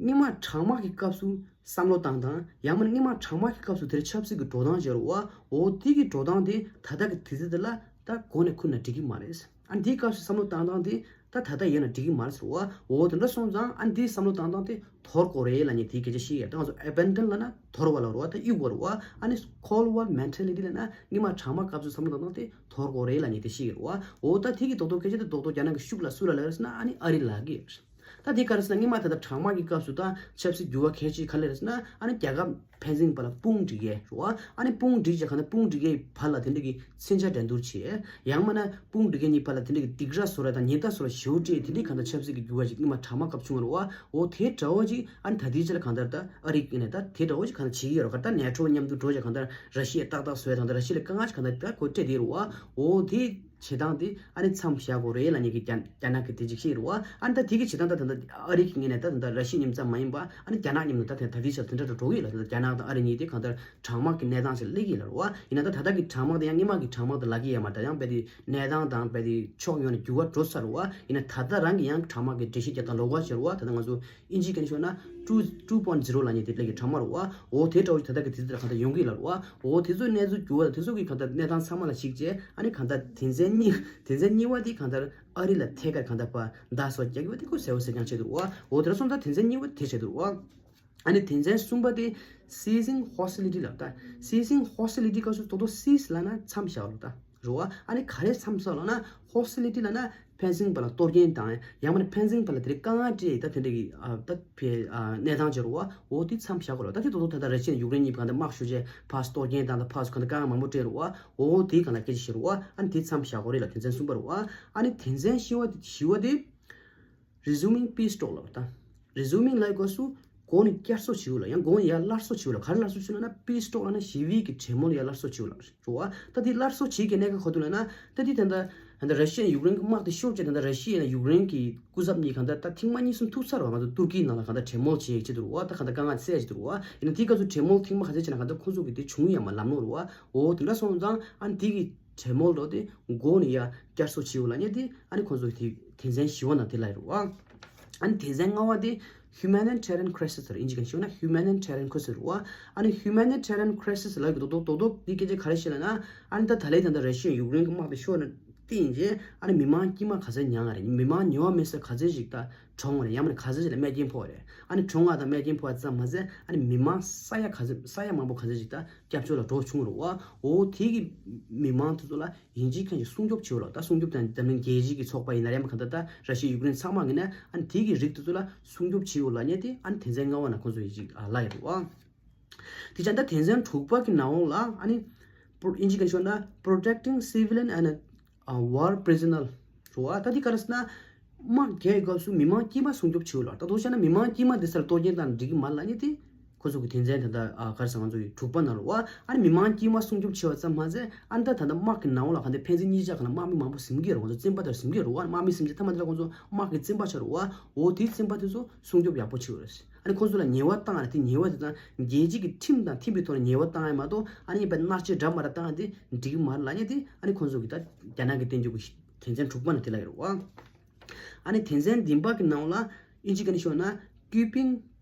སྔོན་མ་གྲང་དམག་གི་སྐབས་སུ་བསམ་བློ་བཏང་སྟངས། ཡང་མིན་སྔོན་མ་གྲང་དམག་གི་སྐབས་སུ་དེར་ཆབ་སྲིད་ཀྱི་འགྲོ་སྟངས་བྱས་རེད་བ། འོ་དེ་གི་འགྲོ་སྟངས་དེ་ད་ལྟ་གི་དུས་ཚོད་འདི་ལ་ད་གོ་ནས་ཁུར་ན་འགྲིག་གི་མ་རེད། ཨ་འདིའི་སྐབས་སུ་བསམ་བློ་བཏང་སྟངས་དེ་ད་ད་ལྟ་ཡོད་ན་འགྲིག་གི་མ་རེད་ཟེར་བ། འོ་དེ་འདྲ་སོང་ཙང་ཨ་འདིའི་བསམ་བློ་བཏང་སྟངས་དེ་དོར་དགོས་རེད་ལབ་མཁན་དེའི་སྐད་ཆ་བཤད་ཡ། ད་ང་ཚོ་abandon ལབ་ན་དོར་བ་ལ་རེད་བ། ད་གཡུག་པ་རེད་བ། ཨ་ནི་Cold War mentality ལབ་ན་སྔོན་མ་གྲང་དམག་སྐབས་སུ་བསམ་བློ་བཏང་སྟངས་དེ་དོར་དགོས་རེད་ལབ་མཁན་དེ་བཤད་ཡ་རེད་བ། འོ་ད་དེ་གི་རྡོག་རྡོག་སྐད་ཆ་དེ་རྡོག་རྡོག་རྒྱ་ནག་གི་ཤུགས་ལ་སུ་ལ་ལབ་ཡོད་རེད་ཟེར་ན་ཨ་ནི་ཨ་རི་ལབ་ཀྱི་ཡོད་རེད། ད་དེ་ག་རེ་ཟེར་ན་སྔོན་མ་ད་ལྟ་གྲང་དམག་གི་སྐབས་སུ་ད་ཆབ་སྲིད་འགྱུར་བ་གལ་ཆེ་ག་རེ་རེད་ཟེར་ན་ཨ་ནི་རྒྱལ་ཁབ་ཕན་ཚུན་བར་ལ་དཔུང་སྒྲིག་ཡས་རེད་བ། ཨ་ནི་དཔུང་སྒྲིག་བྱས་གང་ལྟར་དཔུང་སྒྲིག་ཡས་བར་ལ་དེ་འདྲ་གི་མཚོན་ཆ་འགྲན་བསྡུར་བྱས། ཡང་མིན་ན་དཔུང་སྒྲིག་མཁན་གཉིས་བར་ལ་དེ་འདྲ་གི་སྡིགས་ར་བཟོ་ར་དང་ཉེས་རྡུང་བཟོ་ར་ཞེ་པོ་སྤྲད། དེ་འདྲའི་གང་ལྟར་ཆབ་སྲིད་ཀྱི་འགྱུར་བ་ཞིག་སྔོན་མ་གྲང་དམག་སྐབས་བྱུང་བ་རེད་བ། འོ་དེ་འདྲ་བོ་ཅིག་ཨ་ནི་ད་ལྟའི་ཆ་ལ་གང་ལྟར་ད་ཨ་རི་ཡིན་ནའི་ད་དེ་འདྲ་བོ་ཅིག་གང་ལྟར་བྱེད་ཀྱི་ཡོད་རེད། ག་ད་ནེ་ཊོ་མཉམ་དུ་འགྲོ་བྱས་གང་ལྟར་ར་ཤི་ཡ་ཏག་ཏག་བཟོ་ཡ་དང་ད་ར་ཤི་ཡ་ལ་དཀའ་ངལ་ཅིག་གང་ལྟར་ད་ཁོ་སྤྲད་བསྡད་རེད་བ། འོ་དེ་བྱེད་སྟངས་དེ་ཨ་ནི་མཚམས་བཞག་དགོས་རེད་ལབ་མཁན་གྱི་རྒྱ་རྒྱ་ནག་གི་དེ་ཅིག་བཤད་རེད་བ། ཨ་ནི་ད་དེ་གི་བྱེད་སྟངས་ད་ད་ལྟ་ཨ་རི་གི་ངོས་ནས་ད་ད་ལྟ་ར་ཤི་ཡ་མཉམ་ཙམ་མ་ཡིན་པ་ཨ་ནི་རྒྱ་ནག་མཉམ་དུ་ད་ད་ལྟའི་ཆ་ལ་དེ་འདྲ་འགྲོ་གི་ཡོད་ལ། ད་ལྟ་རྒྱ་ནག་དང་ཨ་རི་གཉིས་དེ་གང་ལྟར་གྲང་དམག་གི་གནས་སྟངས་ཤིག་སླེབས་ཀྱི་ཡོད་ལ་རེད་བ། ཡིན་ན་ད་ད་ལྟ་གི་གྲང་དམག་དེ་ཡང་སྔོན་མ་གི་གྲང་དམག་དང་ལབ་ཀྱི་ཡོད་མ་རེད། ད་ཡང་རྦད་དེ་གནས་སྟངས་དང་རྦད་དེ་ཕྱོགས་ཡོངས་ནས་འགྱུར་བ་འགྲོ་ཚར་རེད་བ། ཡིན་ན་ད་ལྟ་རང་གི་ཡང་གྲང་དམག་གི་འགྲེལ་བཤད་རྒྱག་སྟངས་ལོགས་ཀ་བྱས་རེད་བ། ད་ལྟ་ང་ཚོ་ཨིན་ཇིའི་སྐད་ནས་ཤོད་ན་two two point zero ལབ་མཁན་དེ་སླེབས་ཀྱི་གྲང་དམག་རེད་བ། འོ་དེ་འདྲ་བོ་ཞིག་ད་ལྟ་གི་དུས་ཚོད་ལ་གང་ལྟར་ཡོང་གི་ཡོད་ལ་རེད་བ། འོ་དེ་ཚོའི་གནས་ཚུལ་འགྱུར་བ་དང་དེ་ཚོ་གི་གང་ལྟར་གནས་སྟངས་ཚང་མ་ལ་གཞིགས་བྱས་ཨ་ནི་གང་ལྟར་དོན་ཚན་གཉིས་དོན་ཚན་གཉིས་པ་དེ་གང་ལྟར་ཨ་རི་ལ་ཐད་ཀར་གང་ལྟར་ཕར་བརྡ་སོགས་རྒྱག་གི་ཡོད་པ་དེ་ཁོ་གསལ་པོ་གསལ་རྐྱང་བྱས་འདུག་བ། འོ་དེ་འདྲ་སོང་ཙང་དོན་ཚན་གཉིས་པ་དེ་བྱས་འདུག་བ། ཨ་ནི་དོན་ཚན་གསུམ་པ་དེ་ceasing hostility ལབ་ད། Ceasing hostility སྐབས་སུ་ཏོག་ཏོག་སིས་ལབ་ན་མཚམས་བཞག་ལབ་ད་རེད་བ། ཨ་ནི་ག་རེ་མཚམས་བཞག་ལབ་ན་hostility ལབ་ན་ཕན་ཚུན་བར་ལ་གཏོར་སྐྱོན་དང་ཡང་མིན་ན་ཕན་ཚུན་བར་ལ་དེ་རིང་དཀའ་ངལ་སྤྲད་ད་དེ་འདྲ་གི་ཨ་ད་ཕེ་ཨ་གནས་སྟངས་བྱེད་རེད་བ། འོ་དེ་མཚམས་བཞག་དགོས་ལབ་ད། དེ་ཏོག་ཏོག་ད་ལྟ་ར་ཤི་ཡ་ཡུཀ་རེན་གཉིས་གང་ལྟར་དམག་ཤུགས་ཆེ་ཕར་གཏོར་སྐྱོན་དང་ད་ཕར་གང་ལྟར་དཀའ་ངལ་མང་པོ་སྤྲད་རེད་བ། འོ་དེ་གང་ལྟར་སྐད་ཆ་བཤད་རེད་བ། ཨ་ནི་དེ་མཚམས་བཞག་དགོས་རེད་ལབ་དོན་ཚན་གསུམ་པ་རེད་བ། ཨ་ནི་དོན་ཚན་བཞི་བ་བཞི་བ་དེ། Resuming peace talk ལབ་ད། Resuming ལབ་དགོས་སུ་གོང་ནས་བསྐྱར་གསོ་བྱེད་དགོས་ལ་ཡང་གོང་ནས་ཡར་སླར་གསོ་བྱེད་དགོས་ལ། ག་རེ་སླར་གསོ་བྱེད་དགོས་ལབ་ན་peace talk ལབ་ན་ཞི་བའི་གི་གྲོས་མོལ་ཡར་སླར་གསོ་བྱེད་དགོས་ལ་རེད་བ། ད་དེ་སླར་གསོ་བྱེད་ཀྱི་གནད་འགག་ག་འདུག་ལབ་ན་ད་དེ་ད་ལྟ་ད་ལྟ་ར་ཤི་ཡ་ཡུཀ་རེན་གི་དམག་དེ་ཤོར་བྱས་ད་ལྟ་ར་ཤི་ཡ་ཡུཀ་རེན་གི་སྐུ་ཚབ་གཉིས་གང་ལྟར་ད་ཐེངས་མ་གཉིས་གསུམ་ཐུག་ཚར་བ། ང་ཚོ་ཏུར་ཀི་ནང་ལ་གང་ལྟར་གྲོས་མོལ་བྱེད་ཀྱི་འདུག་བ། ད་གང་ལྟར་དཀའ་ངལ་སེལ་ཀྱི་འདུག་བ། ཡིན་ན་དེའི་སྐབས་སུ་གྲོས་མོལ་ཐེངས་མ་ག་ཚོད་བྱས་ན་གང་ལྟར་ཁོང་ཚོ་གི་དེ་བྱུང་ཡ་མ་ལམ་ལྷོང་རེད་བ། འོ་དེ་འདྲ་སོང་ཙང་ཨ་ནི་དེ་གི་གྲོས་མོལ་འགྲོ་དེ་མགོ་ནས་ཡར་བསྐྱར་གསོ་བྱེད་འོ་ལབ་མཁན་དེ་ཨ་ནི་ཁོང་ཚོ་དེ་དོན་ཚན་བཞི་བ་ནང་དེ་ལ་རེད་བ། ཨ་ནི་དོན་ཚན་ལྔ་བ་དེ་ Humanitarian crisis ལ་ཨིན་ཇི་གི་ཤོད་ན་Humanitarian crisis རེད་བ། ཨ་ནི་Humanitarian crisis ལ་གི་རྡོག་རྡོག་རྡོག་རྡོག་འདི་སྐད་ཆ་ག་རེ་བཤད་ལ་ན། ཨ་ནི་ད་ད་ལན་ད་ལྟ་ར་ཤི་ཡ་ཡུཀ་རེན་གི་དམག་དེ་ཤོར་ན་བསྟན་རྗེས་ཨ་ནི་མི་མང་དཀྱུས་མ་ག་ཚད་མྱངས་རེད། མི་མང་ཉེ་བ་མེད་ས་ག་ཚད་ཞིག་ད་གྲོངས་རེད། ཡང་མིན་ག་ཚད་ཞིག་ལ་རྨས་སྐྱོན་ཕོག་རེད། ཨ་ནི་གྲོངས་ང་དང་རྨས་སྐྱོན་ཕོག་ཙམ་མ་ཟད་ཨ་ནི་མི་མང་ས་ཡ་ག་ཚད་ས་ཡ་མང་པོ་ག་ཚད་ཞིག་ད་སྐྱབས་བཅོལ་ལ་འགྲོ་བྱུང་རེད་བ། འོ་དེ་གི་མི་མང་དེ་ཚོ་ལ་ཡིན་གཅིག་མིན་གཅིག་སྲུང་སྐྱོབ་བྱེད་དགོས་ལ། ད་སྲུང་སྐྱོབ་དང་འཛམ་གླིང་རྒྱལ་སྤྱི་གི་ཚོགས་པ་ཡིན་ན་རེད། མ་གང་ལྟར་ད་ར་ཤི་ཡ་ཡུཀ་རེན་ཚང་མ་ཡིན་ན་ཨ་ནི་དེ་གི་རིགས་དེ་ཚོ་ལ་སྲུང་སྐྱོབ་བྱེད་དགོས་ལ་ནི་དེ་ཨ་ནི་དོན་ཚན་ལྔ་པ་ནང་ཁོང་ཚོ་ཡིན་གཅིག་ལ་ཡོད་རེད་བ། དེ་ཅང་ད་དོན་ཚན་དྲུག་པ་གི་ནང་ལ་ཨ་ནི་པོ་ཨིན་ཇི་གི་ཤོད་ན་Protecting Civilian and War Personnel རེད་བ། ད་དེ་ག་རེ་ཟེར་ན་དམག་རྒྱག་སྐབས་སུ་མི་མང་དཀྱུས་མ་སྲུང་སྐྱོབ་བྱེད་དགོས་ལ། ད་དོ་ཤ་ན་མི་མང་དཀྱུས་མ་དེ་སར་གཏོར་སྐྱོན་བཏང་ན་འགྲིག་གི་མ་རེད་ལ་ནི་དེ། ཁོ་ཚོ་གི་དོན་ཚན་དེ་འདྲ་ཨ་ག་རེ་ཟེར་ང་ཚོ་ཡི་དྲུག་པ་ནང་ལ་བ། ཨ་ནི་མི་མང་དཀྱུས་མ་སྲུང་སྐྱོབ་བྱེད་པ་ཙམ་མ་ཟད་ཨ་ནི་ད་ད་ལྟ་དམག་གི་ནང་ལ་ག་འདི་ཕན་ཚུན་གཉིས་ཆ་ག་ལ་དམག་མི་མང་པོ་ཟིན་གྱི་རེད། ཁོ་ཚོ་བཙོན་པ་དེར་ཟིན་གྱི་རེད་བ། དམག་མི་ཟིན་ཆ་ཐ་མ་དེ་ལ་ཁོ་ཚོ་དམག་གི་བཙོན་པ་ཆགས་རེད་བ། འོ་དེའི་བཙོན་པ་དེ་ཚོ་སྲུང་སྐྱོབ་ཡག་པོ་བྱེད་དགོས་རེད། ཨ་ནི་ཁོ་ཚོ་ལ་ཉེས་པ་བཏང་ཡ་དེ་ཉེས་པ་དེ་དང་རྒྱལ་སྤྱི་གི་ཁྲིམས་དང་མཐུན་པའི་ཐོག་ནས་ཉེས་པ་བཏང་ཡ་མ་གཏོགས་ཨ་ནི་ཡིན་པ་མནར་གཅོད་འདྲ་མ་འདྲ་བཏང་ཡ་དེ་འགྲིག་གི་མ་རེད་ལབ་ཡ་དེ། ཨ་ནི་ཁོ་ཚོ་གི་ད་རྒྱ་ནག་གི་བསྟན་འགྱུར་གི་དོན་ཚན་དྲུག་པ་ནང་དེ་ལ་ཡོད་རེད་བ། ཨ་ནི་དོན་ཚན་བདུན་པ་གི་ནང་ལ་ཨིན་ཇི་ག་ནས་ཤོད་ན་keeping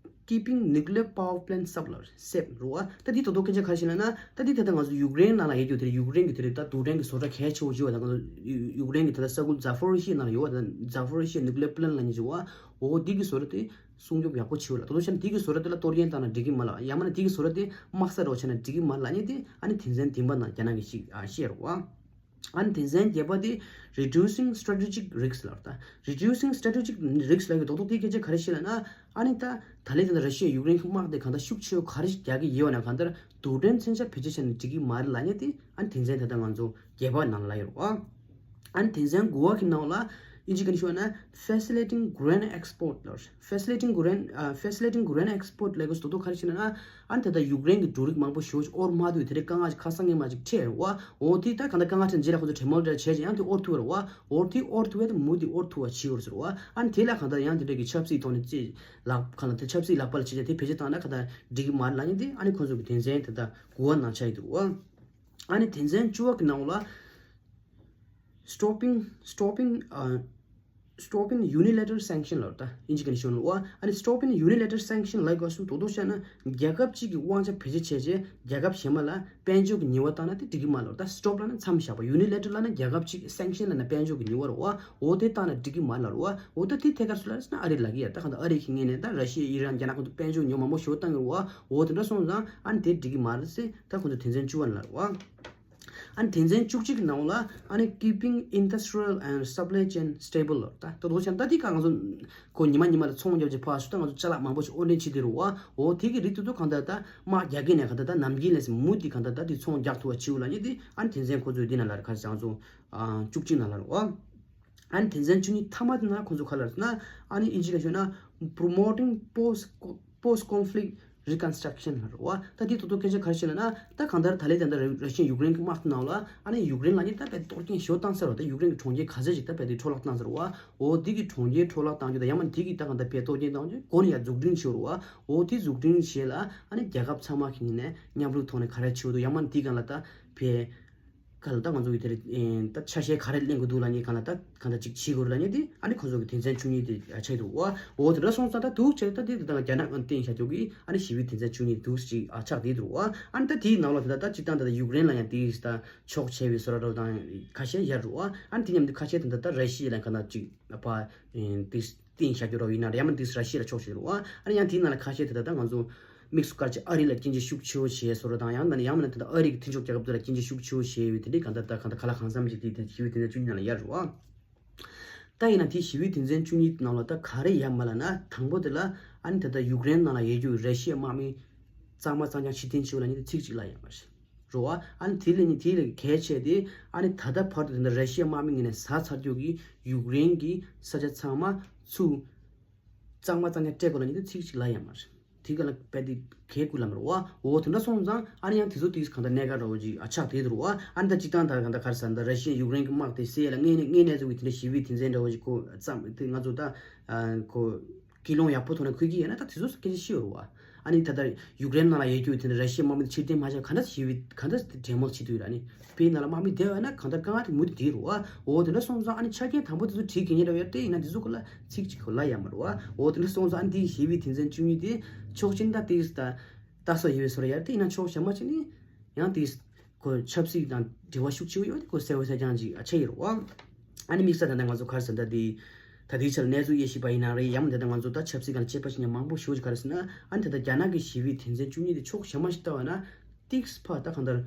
keeping nuclear power plant supply safe རེད་བ། ད་འདི་ཐོག་ཐོག་སྐད་ཆ་ག་རེ་བཤད་ལབ་ན། ད་འདི་ད་ལྟ་ང་ཚོ་ཡུཀ་རེན་ནང་ལ་ཡོད་རྒྱུ་དེ་རེད། ཡུཀ་རེན་གི་དེ་རེད། ད་རྡུལ་ཕྲན་གི་བཟོ་གྲྭ་གལ་ཆེ་བོ་ཞིག་ཡོད་པ། ད་ང་ཚོ་ཡུ་ཡུཀ་རེན་གི་ད་ལྟ་ས་ཁུལ་Zaporizhzhia ནང་ལ་ཡོད་པ། ད་Zaporizhzhia nuclear plant ལབ་མཁན་ཞིག་བ། འོ་འདི་གི་བཟོ་གྲྭ་དེ་སྲུང་སྐྱོབ་ཡག་པོ་བྱེད་དགོས་རེད། ད་དུང་བྱས་ན་འདི་གི་བཟོ་གྲྭ་དེ་ལ་གཏོར་སྐྱོན་བཏང་ན་འགྲིག་གི་མ་རེད་ལ། ཡང་མིན་ན་འདི་གི་བཟོ་གྲྭ་དེ་དམག་ས་རོགས་བྱས་ན་འགྲིག་གི་མ་རེད་ལབ་ཡ་དེ་ཨ་ནི་དོན་ཚན་བདུན་པ་ནང་རྒྱ་ནག་གིས་ཤིག་ཨ་བཤད་རེད་བ། ཨ་ནི་དོན་ཚན་བརྒྱད་པ་དེ་reducing strategic risks ལབ་རེད། ད་reducing strategic risks ལབ་ཀྱི་རྡོག་རྡོག་དེའི་སྐད་ཆ་ག་རེ་བཤད་ལབ་ན། ཨ་ནི་ད་ད་ལན་ད་ལྟ་ར་ཤི་ཡ་ཡུཀ་རེན་གྱི་དམག་དེ་གང་ལྟར་ཤུགས་ཆེ་བོ་ག་རེ་ཞིག་རྒྱག་གི་ཡོད་ན། གང་ལྟར་རྡུལ་ཕྲན་མཚོན་ཆ་བེད་སྤྱོད་བྱས་ན་འགྲིག་གི་མ་རེད་ལབ་ཡ་དེ་ཨ་ནི་དོན་ཚན་ད་ལྟ་ང་ཚོ་བརྒྱད་པ་ནང་ལ་ཡོད་རེད་བ། ཨ་ནི་དོན་ཚན་དགུ་པ་གི་ནང་ལ་ཨིན་ཇི་ག་ནས་ཤོད་ན་facilitating grain export ལབ་རེད། Facilitating grain ཨ་facilitating grain export ལབ་དགོས་སུ་དོ་ག་རེ་བྱས་ན། ཨ་ནི་ད་ལྟ་ཡུཀ་རེན་གྱི་འབྲུ་རིགས་མང་པོ་ཞེ་པོ་ཅིག་དབོར་མ་ཐུབ། དེ་རིང་དཀའ་ངལ་ཅིག་ཁ་སང་ཉི་མ་ཅིག་འཕྲད་རེད་བ། འོ་དེ་ད་གང་ལྟར་དཀའ་ངལ་འཕྲད་རྗེས་ལ་ཁོ་ཚོ་གྲོས་མོལ་འདྲ་བྱས་ཅིག་ཡང་དེ་དབོར་ཐུབ་རེད་བ། འོ་དེ་དབོར་ཐུབ་པ་དེ་མུ་མཐུད་དབོར་ཐུབ་པ་བྱེད་དགོས་ཟེར་བ། ཨ་ནི་དེ་ལ་གང་ལྟར་ཡང་དེ་འདྲ་གི་ཆབ་སྲིད་ཐོག་ནས་རྩིས་ལག་གང་ལ་དེ་ཆབ་སྲིད་ལག་པ་ལ་བྱས་ཅིག་དེ་བེད་སྤྱོད་བཏང་ན་གང་ལྟར་འགྲིག་གི་མ་རེད་ལབ་ཡ་དེ་ཨ་ནི་ཁོ་ཚོ་གི་དོན་ཚན་དེ་ད་དགུ་པ་ནང་ཆགས་ཡོད་འདུག་བ། ཨ་ནི་དོན་ཚན་བཅུ་པ་གི་ནང་ལ་stopping stopping ཨ stopping unilateral sanction ལབ་རེད། ད་ཨིན་ཇི་ག་ནས་ཤོད་ན་བ། ཨ་ནི་stopping unilateral sanction ལབ་དགོས་སུ་དོ་དོ་བཤད་ན་རྒྱལ་ཁབ་གཅིག་གི་དབང་ཆ་བེད་སྤྱོད་བྱས་རྗེས་རྒྱལ་ཁབ་གཞན་པ་ལ་དཔལ་འབྱོར་གྱི་ཉེས་པ་བཏང་ན་དེ་འགྲིག་གི་མ་རེད་ལབ་རེད། ད་stop ལབ་ན་མཚམས་བཞག་པ། unilateral ལབ་ན་རྒྱལ་ཁབ་གཅིག་sanction ལབ་ན་དཔལ་འབྱོར་གྱི་ཉེས་པ་རེད་བ། འོ་དེ་བཏང་ན་འགྲིག་གི་མ་རེད་ལབ་རེད་བ། འོ་ད་དེ་ཐད་ཀར་སུ་ལ་རེད་ཟེར་ན་ཨ་རི་ལབ་ཀྱི་ཡ། ད་གང་ལྟར་ཨ་རི་གི་ངོས་ནས་ད་ར་ཤི་ཡ་ཨི་རན་རྒྱ་ནག་ཁོང་ཚོ་དཔལ་འབྱོར་ཉོ་མང་པོ་ཞེ་པོ་བཏང་གི་རེད་བ། འོ་དེ་འདྲ་སོང་ཙང་ཨ་ནི་དེ་འགྲིག་གི་མ་རེད་ཟེར་ད་ཁོང་ཚོ་དོན་ཚན་བཅུ་པ་ལ་རེད་བ། ཨ་ནི་དོན་ཚན་བཅུ་གཅིག་གི་ནང་ལ་ཨ་ནི་keeping industrial and supply chain stable ལབ་རེད། ད་ད་དོ་ཆ་ད་འདི་ག་ང་ཚོ་ཁོ་ཉི་མ་ཉི་མ་ལ་ཚོང་རྒྱབ་ཅིག་ཕར་སུ་ད་ང་ཚོ་ཅ་ལག་མང་པོ་ཞིག་དབོར་འདྲེན་བྱེད་དེ་རུ་བ། འོ་དེ་གི་རིགས་དེ་ཚོ་གང་ལྟར་ད་དམག་རྒྱག་གི་ནས་གང་ལྟར་ད་ནམ་རྒྱུན་ལས་སུ་མུ་དེ་གང་ལྟར་ད་དེ་ཚོང་རྒྱག་ཐུབ་པ་བྱེད་འོ་ལ་ནི་དེ་ཨ་ནི་དོན་ཚན་ཁོ་ཚོས་འདི་ནང་ལ་རེད། ག་རེ་ཟེར་ང་ཚོ་བཅུ་གཅིག་ནང་ལ་རེད་བ། ཨ་ནི་དོན་ཚན་བཅུ་གཉིས་མཐའ་མ་དེ་ན་ཁོ་ཚོ་ག་ལ་རེད་ན། ཨ་ནི་ཨིན་ཇི་ལ་ཤོད་ན་promoting post post conflict reconstruction ལ་རེད་བ། ད་དེ་ཏོག་ཏོག་སྐད་ཆ་ག་རེ་བཤད་ལ་ན། ད་གང་ལྟར་ད་ལས་ད་ལྟ་ར་ཤི་ཡ་ཡུཀ་རེན་གྱི་དམག་དེ་ནང་ལ་ཨ་ནི་ཡུཀ་རེན་ལ་ནི་ད་དཔེ་གཏོར་སྐྱོན་ཞོ་བཏང་ས་རེད་བ། ད་ཡུཀ་རེན་གྱི་གྲོང་ཁྱེར་ག་ཚད་ཅིག་ད་དཔེ་དེ་འཕྲོ་བརླག་བཏང་ས་རེད་བ། འོ་དེ་གི་གྲོང་ཁྱེར་འཕྲོ་བརླག་བཏང་རྒྱུ་དང་ཡང་མིན་དེ་གི་ད་གང་ལྟར་དཔེ་གཏོར་སྐྱོན་བཏང་རྒྱུ་སྒོ་ནས་ཡར་འཛུགས་སྐྲུན་བྱེད་རེད་བ། འོ་དེ་འཛུགས་སྐྲུན་བྱེད་ལ་ཨ་ནི་རྒྱལ་ཁབ་ཚང་མ་གི་ངོས་ནས་མཉམ་རུབ་ཐོག་ནས་ག་རེ་བྱེད་འདུག་ཡང་མིན་དེ་གང་ལ་ད་དཔེ། ག་ལ་ད་ང་ཚོ་གི་དེ་རེད། ཨེ་ད་ཆ་ཤས་ག་རེ་ལེན་དགོས་འདུག་ལབ་མཁན་གང་ལ་ད་གང་ལྟར་ཅིག་བྱེད་དགོས་རེད་ལབ་མཁན་དེ་ཨ་ནི་ཁོ་ཚོ་གི་དོན་ཚན་བཅུ་གཉིས་དེ་ཆགས་འདུག་བ། འོ་དེ་འདྲ་སོང་ཙང་ད་འདུག་བྱས་ད་དེ་ད་རྒྱ་ནག་གི་སྟེང་བཞག་རྒྱུ་གི་ཨ་ནི་ཞི་བའི་དོན་ཚན་བཅུ་གཉིས་འདུག་ཅིག་ཨ་ཆགས་བསྡད་འདུག་བ། ཨ་ནི་ད་དེའི་ནང་ལ་དེ་ད་ད་སྤྱིར་བཏང་ད་ད་ཡུཀ་རེན་ལ་ཡང་དེ་ད་ཕྱོགས་ཆེ་བའི་བཟོ་འདྲ་འདྲ་བོ་དང་ཁ་ཤས་ཡར་འགྲོ་བ། ཨ་ནི་དེ་མཉམ་དུ་ཁ་ཤས་དེ་ད་ད་ར་ཤི་ཡ་ལ་གང་ལྟར་ཅིག་ཕ་དེ་སྟེང་བཞག་རྒྱུ་འདྲ་བོ་ཡིན་ན་ཡང་མིན་དེ་ར་ཤི་ཡ་ལ་ཕྱོགས་ཆེ་རུ་བ། ཨ་ནི་ཡང་དེའི་ནང་ལ་ཁ་ཤས་དེ་ད་ད་ང་ཚོ་དམིགས་སུ་བཀར་ཅིག་ཨ་རི་ལ་སྐྱོན་བརྗོད་ཤུགས་ཆེ་བོ་བྱས་བཟོ་འདྲ་དང་ཡང་ན་ཡང་མིན་ན་དེ་ད་ཨ་རི་གི་མཐུན་ཕྱོགས་རྒྱལ་ཁབ་དེ་ལ་སྐྱོན་བརྗོད་ཤུགས་ཆེ་བོ་བྱས་པའི་དེ་འདྲའི་གང་ལྟར་ད་གང་ལྟར་ག་ལ་གང་འཚམ་ཅིག་དེ་དེ་ཞི་བའི་དོན་ཚན་བཅུ་གཉིས་ནང་ལ་ཡར་རུ་བ། ད་ཡིན་ན་དེ་ཞི་བའི་དོན་ཚན་བཅུ་གཉིས་ནང་ལ་ད་ག་རེ་ཡོད་མ་ལབ་ན། དང་པོ་དེ་ལ་ཨ་ནི་ད་ལྟ་ཡུཀ་རེན་ནང་ལ་ཡོད་རྒྱུ་ར་ཤི་ཡའི་དམག་མི་གཙང་མ་གཙང་རྐྱང་ཕྱིར་འཐེན་བྱེད་དགོས་ལབ་མཁན་དེ་ཚིག་གཅིག་ལ་ཡོད་མ་རེད། རེད་བ། ཨ་ནི་དེ་ལས་ནི་དེ་ལས་གལ་ཆེ་དེ་ཨ་ནི་ད་ལྟ་བར་དུ་དེ་འདྲ་ར་ཤི་ཡའི་དམག་མི་ངོས་ནས་ཟ་ཚར་རྒྱུ་གི་ཡུཀ་རེན་གྱི་ས་ཆ་ཚང་མ་ཚུར་གཙང་མ་གཙང་རྐྱང་སྤྲད་དགོས་ལབ་མཁན་དེ་ཚིག་གཅིག་ལ་ཡོད་མ་རེད། དེ་ག་ལ་དཔེ་དེ་གལ་དགོས་ལབ་མ་རེད་བ། འོ་དེ་འདྲ་སོང་ཙང་ཨ་ནི་ཡང་དེ་ཚོ་དེ་གང་ལྟར་གནད་འགག་འདྲ་བོ་ཅིག་ཨ་ཆགས་བསྡད་འདུག་བ། ཨ་ནི་ད་སྤྱིར་བཏང་ད་གང་ལྟར་ག་རེ་ཟེར་ན་ད་ར་ཤི་ཡ་ཡུཀ་རེན་གྱི་དམག་དེ་སེལ་ཡ་ལ་དངོས་གནས་དངོས་གནས་ཚུལ་གྱི་དེ་འདྲ་ཞི་བའི་དོན་ཚན་འདྲ་བོ་ཅིག་ཁོ་བརྩམས་དེ་ང་ཚོ་ད་ཨ་ཁོ་ ཀུན་སློང་ཡག་པོ་ཐོག་ནས་འཁོད་ཀྱི་ཡོད་ན་ད་དེ་ཚོ་སྐད་ཆ་ཤི་ཡོད་རེད་བ། ཨ་ནི་ད་ལྟ་ཡུཀ་རེན་ནང་ལ་ཡོད་རྒྱུ་དེ་འདྲ་ར་ཤི་ཡའི་དམག་མི་དེ་ཕྱིར་འཐེན་མ་བྱས་གང་འདྲ་ཞི་བའི་གང་འདྲ་འབྲེལ་མོལ་བྱེད་དུ་ཡོད་ར། ཨ་ནི་ཕའི་ནང་ལ་དམག་མི་བསྡད་ཡོད་ན་གང་ལྟར་དཀའ་ངལ་དེ་མུ་མཐུད་དེ་རེད་བ། འོ་དེ་འདྲ་སོང་ཙང་ཨ་ནི་ཆ་རྐྱེན་དང་པོ་དེ་ཚོ་བྲིས་དགོས་ངེས་རེད་བ། ཡ་དེ་ཡིན་ན་དེ་ཚོ་སྐོར་ལ་ཚིག་གཅིག་གོ་ལ་ཡ་མ་རེད་བ། འོ་དེ་འདྲ་སོང་ཙང་ཨ་ནི་དེ་ཞི་བའི་དོན་ཚན་བཅུ་གཉིས་དེ་ཆོག་ཆེན་ད་དེ་ད་ལྟ་སོ་ཡི་བའི་སོ་ར་ཡ་དེ་ཡིན་ན་ཆོག་བྱ་མ་བྱེད་ནི་ཡང་དེ། ཁོ་ཆབ་སྲིད་དང་འབྲེལ་བ་ཤུགས་ཆེ་བོ་ཡོད་དེ་ཁོ་གསལ་བོ་གསལ་རྐྱང་ཅིག་ཨ་ཆགས་ཡོད་རེད་བ། ཨ་ནི་དམིགས་བསལ་ད་ལྟ་ང་ཚོ་ག་རེ་ཟེར་ད་དེ། ད་ལྟའི་ཆར་གནས་ཚུལ་དབྱེ་ཞིབ་པ་ཡིན་ན་རེད་ཡང་ད་ལྟ་ང་ཚོ་ད་ཆབ་སྲིད་སྒང་ལ་དཔྱད་པ་བྱེད་མཁན་མང་པོ་ཞེ་པོ་ཅིག་ག་རེ་ཟེར་ན་ཨ་ནི་ད་ལྟ་རྒྱ་ནག་གི་ཞི་བའི་དོན་ཚན་བཅུ་གཉིས་དེ་ཕྱོགས་གཞན་མ་ཞིག་ལྟ་བ་ན་ཏིག་ཕ་ད་གང་ལྟར་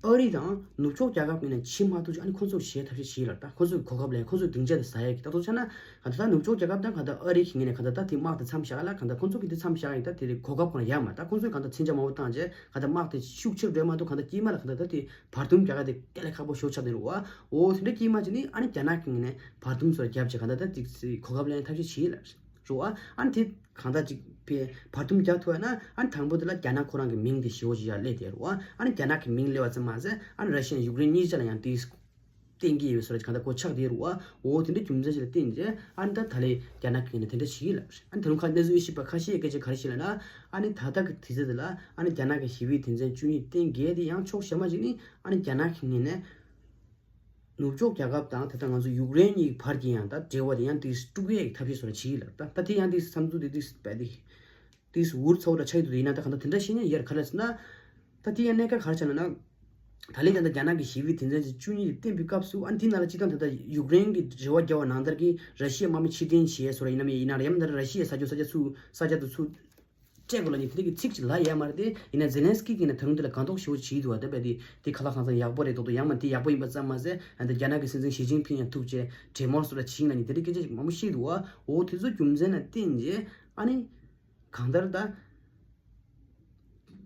ཨ་རི་དང་ནུབ་ཕྱོགས་རྒྱལ་ཁབ་ཀྱི་ནས་ཕྱི་མ་ཐུག་ཅིག་ཨ་ནི་ཁོང་ཚོ་གཞས་ཐབས་ཤེས་བྱེད་ལ་ད་ཁོང་ཚོའི་གོ་སྐབས་ལེན་ཁོང་ཚོའི་སྡིངས་ཆ་དེ་ཟ་ཡ་གི་ད་ཐོག་ཆ་ན་གང་ལྟར་ད་ནུབ་ཕྱོགས་རྒྱལ་ཁབ་དང་གང་ལྟར་ཨ་རི་གི་ངོས་ནས་གང་ལྟར་ད་དེ་དམག་དེ་མཚམས་བཞག་ལ་གང་ལྟར་ཁོང་ཚོ་གི་དེ་མཚམས་བཞག་ཡིན་ད་དེ་རེད་གོ་སྐབས་ཁོ་ན་ཡ་མ་ད་ཁོང་ཚོས་གང་ལྟར་མཚོན་ཆ་མང་པོ་བཏང་རྗེས། ག་ད་དམག་དེ་ཤུགས་ཆེར་འགྲོ་མ་གཏོགས་ག་ད་དཀྱིལ་མ་ལ་ག་ད་ད་དེ་བར་འདུམ་རྒྱག་ག་དེ་དཀའ་ལས་ཁག་པོ་ཞེ་པོ་ཆགས་བསྡད་རེད་བ། འོ་དེ་འདྲ་དཀྱིལ་མ་ཅིག་ནི་ཨ་ནི་རྒྱ་ནག་གི་ངོས་ནས་བར་འདུམ་སོགས་རྒྱབ་བྱས་ག་ད་ད་དེ་གོ་སྐབས་ལེན་ཐབས་ཤེས་བྱེད་ལ་རེད་བ། ཨ་ནི་དེ་གང་ད་ཅིག་བར་འདུམ་རྒྱག་ཐུབ་ཡ་ན་ཨ་ནི་དང་པོ་དེ་ལ་རྒྱ་ནག་ཁོ་རང་གི་མིང་དེ་ཞེ་པོ་ཅིག་ཡར་སླེབས་བསྡད་རེད་བ། ཨ་ནི་རྒྱ་ནག་གི་མིང་སླེབས་པ་ཙམ་མ་ཟད་ཨ་ནི་ར་ཤི་ཡ་ཡུཀ་རེན་གཉིས་ཆ་ལ་ཡང་དེ། བསྟན་གྱི་ཡོད་པའི་བཟོ་འདྲ་གང་ལྟར་གོ་ཆགས་བསྡད་རུང་བ། འོ་དེ་འདྲ་རྒྱུ་མཚན་ཞིག་ལ་བརྟེན་རྗེས་ཨ་ནི་ད་ད་ལས་རྒྱ་ནག་གི་ནས་དེ་འདྲ་བྱེད་ཀྱི་ལབ་རེད། ཨ་ནི་དེ་རུང་ཁ་གནས་ཚུལ་དབྱེ་ཞིབ་པ་ཁ་ཤས་སྐད་ཆ་ག་རེ་བཤད་ལབ་ན། ཨ་ནི་ད་ལྟ་གི་དུས་ཚོད་འདི་ལ་ཨ་ནི་རྒྱ་ནག་གི་ཞི་བའི་དོན་ཚན་བཅུ་གཉིས་བསྟན་གྱི་དེ་ཡང་ཕྱོགས་གཞན་མ་ཞིག་ནི་ཨ་ནི་རྒྱ་ནག་གི་ངོས་ནས་ནུབ་ཕྱོགས་རྒྱལ་ཁབ་དང་ད་ལྟ་ང་ཚོ་ཡུཀ་རེན་གཉིས་བར་གྱི་ཡང་ད་འབྲེལ་བ་དེ་ཡང་དེ་དཀྲུག་ཡས་ཀྱི་ཐབས་ཤེས་བཟོ་འདྲ་བྱེད་ཀྱི་ལབ། ད་ད་དེ་ཡང་དེ་བསམ་ཚུལ་དེ་དེ་བས་དེ། དེས་འུར་ཚོགས་འདྲ་ཆགས་ཡོད་དུས་ཡིན་ན་ད་གང་ལྟར་དེ་འདྲ་བཤད་ཉན་ཡར་ག་ལ་ཟེར་ན། ད་དེ་ཡང་གནད་འགག་ག་རེ་ཆགས་ན་ན། ད་ལན་ད་ལྟ་རྒྱ་ནག་གི་ཞི་བའི་དོན་ཚན་བཅུ་གཉིས་ཀྱི་བསྟན་པའི་སྐབས་སུ་ཨ་ནི་དེ་ནང་ལ་སྤྱི་བཏང་ད་ལྟ་ཡུཀ་རེན་གྱི་རེ་བ་རྒྱག་པ་ནང་ལྟར་གྱི་ར་ཤི་ཡའི་དམག་མི་ཕྱིར་འཐེན་བྱས་སོ་ར་ཡིན་ནམ་ཡིན་ན་ར་ཡང་ད་ར་ཤི་ཡའི་ས་ཕྱོགས་ས་ཆ་ཚུར་ས་ཆ་དུ་ཚུར་སྤྲད་དགོས་ལ་ཉིན་དེ་འདྲ་གི་ཚིག་ཅིག་ལ་ཡ་མ་རེད་དེ་ཡིན་ན་ཛེ་ལན་སི་ཀི་གིས་ན་ད་རུང་དེ་ལ་གང་ཐོག་ཞེ་པོ་བྱས་འདུག་བ། ད་བས་དེ་དེ་ཁ་ལག་ཁང་ཚང་ཡག་པོ་རེད་དོག་དོག་ཡང་མ་དེ་ཡག་པོ་ཡིན་པ་ཙམ་མ་ཟད་ཨ་ནི་ད་རྒྱ་ནག་གི་སྲིད་འཛིན་ཞི་ཅིན་ཕིང་ཡང་ཐུག་བྱས་གྲོས་མོལ་སོགས་ལ་ཕྱིན་ལ་ཉིན་དེ་འདྲ་སྐད་ཆ་ཞིག་མང་པོ་བཤད་འདུག་བ། འོ་དེ་ཚོ་རྒྱུ་མཚན་ལ་བརྟེན་རྗེས་ཨ་ནི། གང་ལྟར་ད།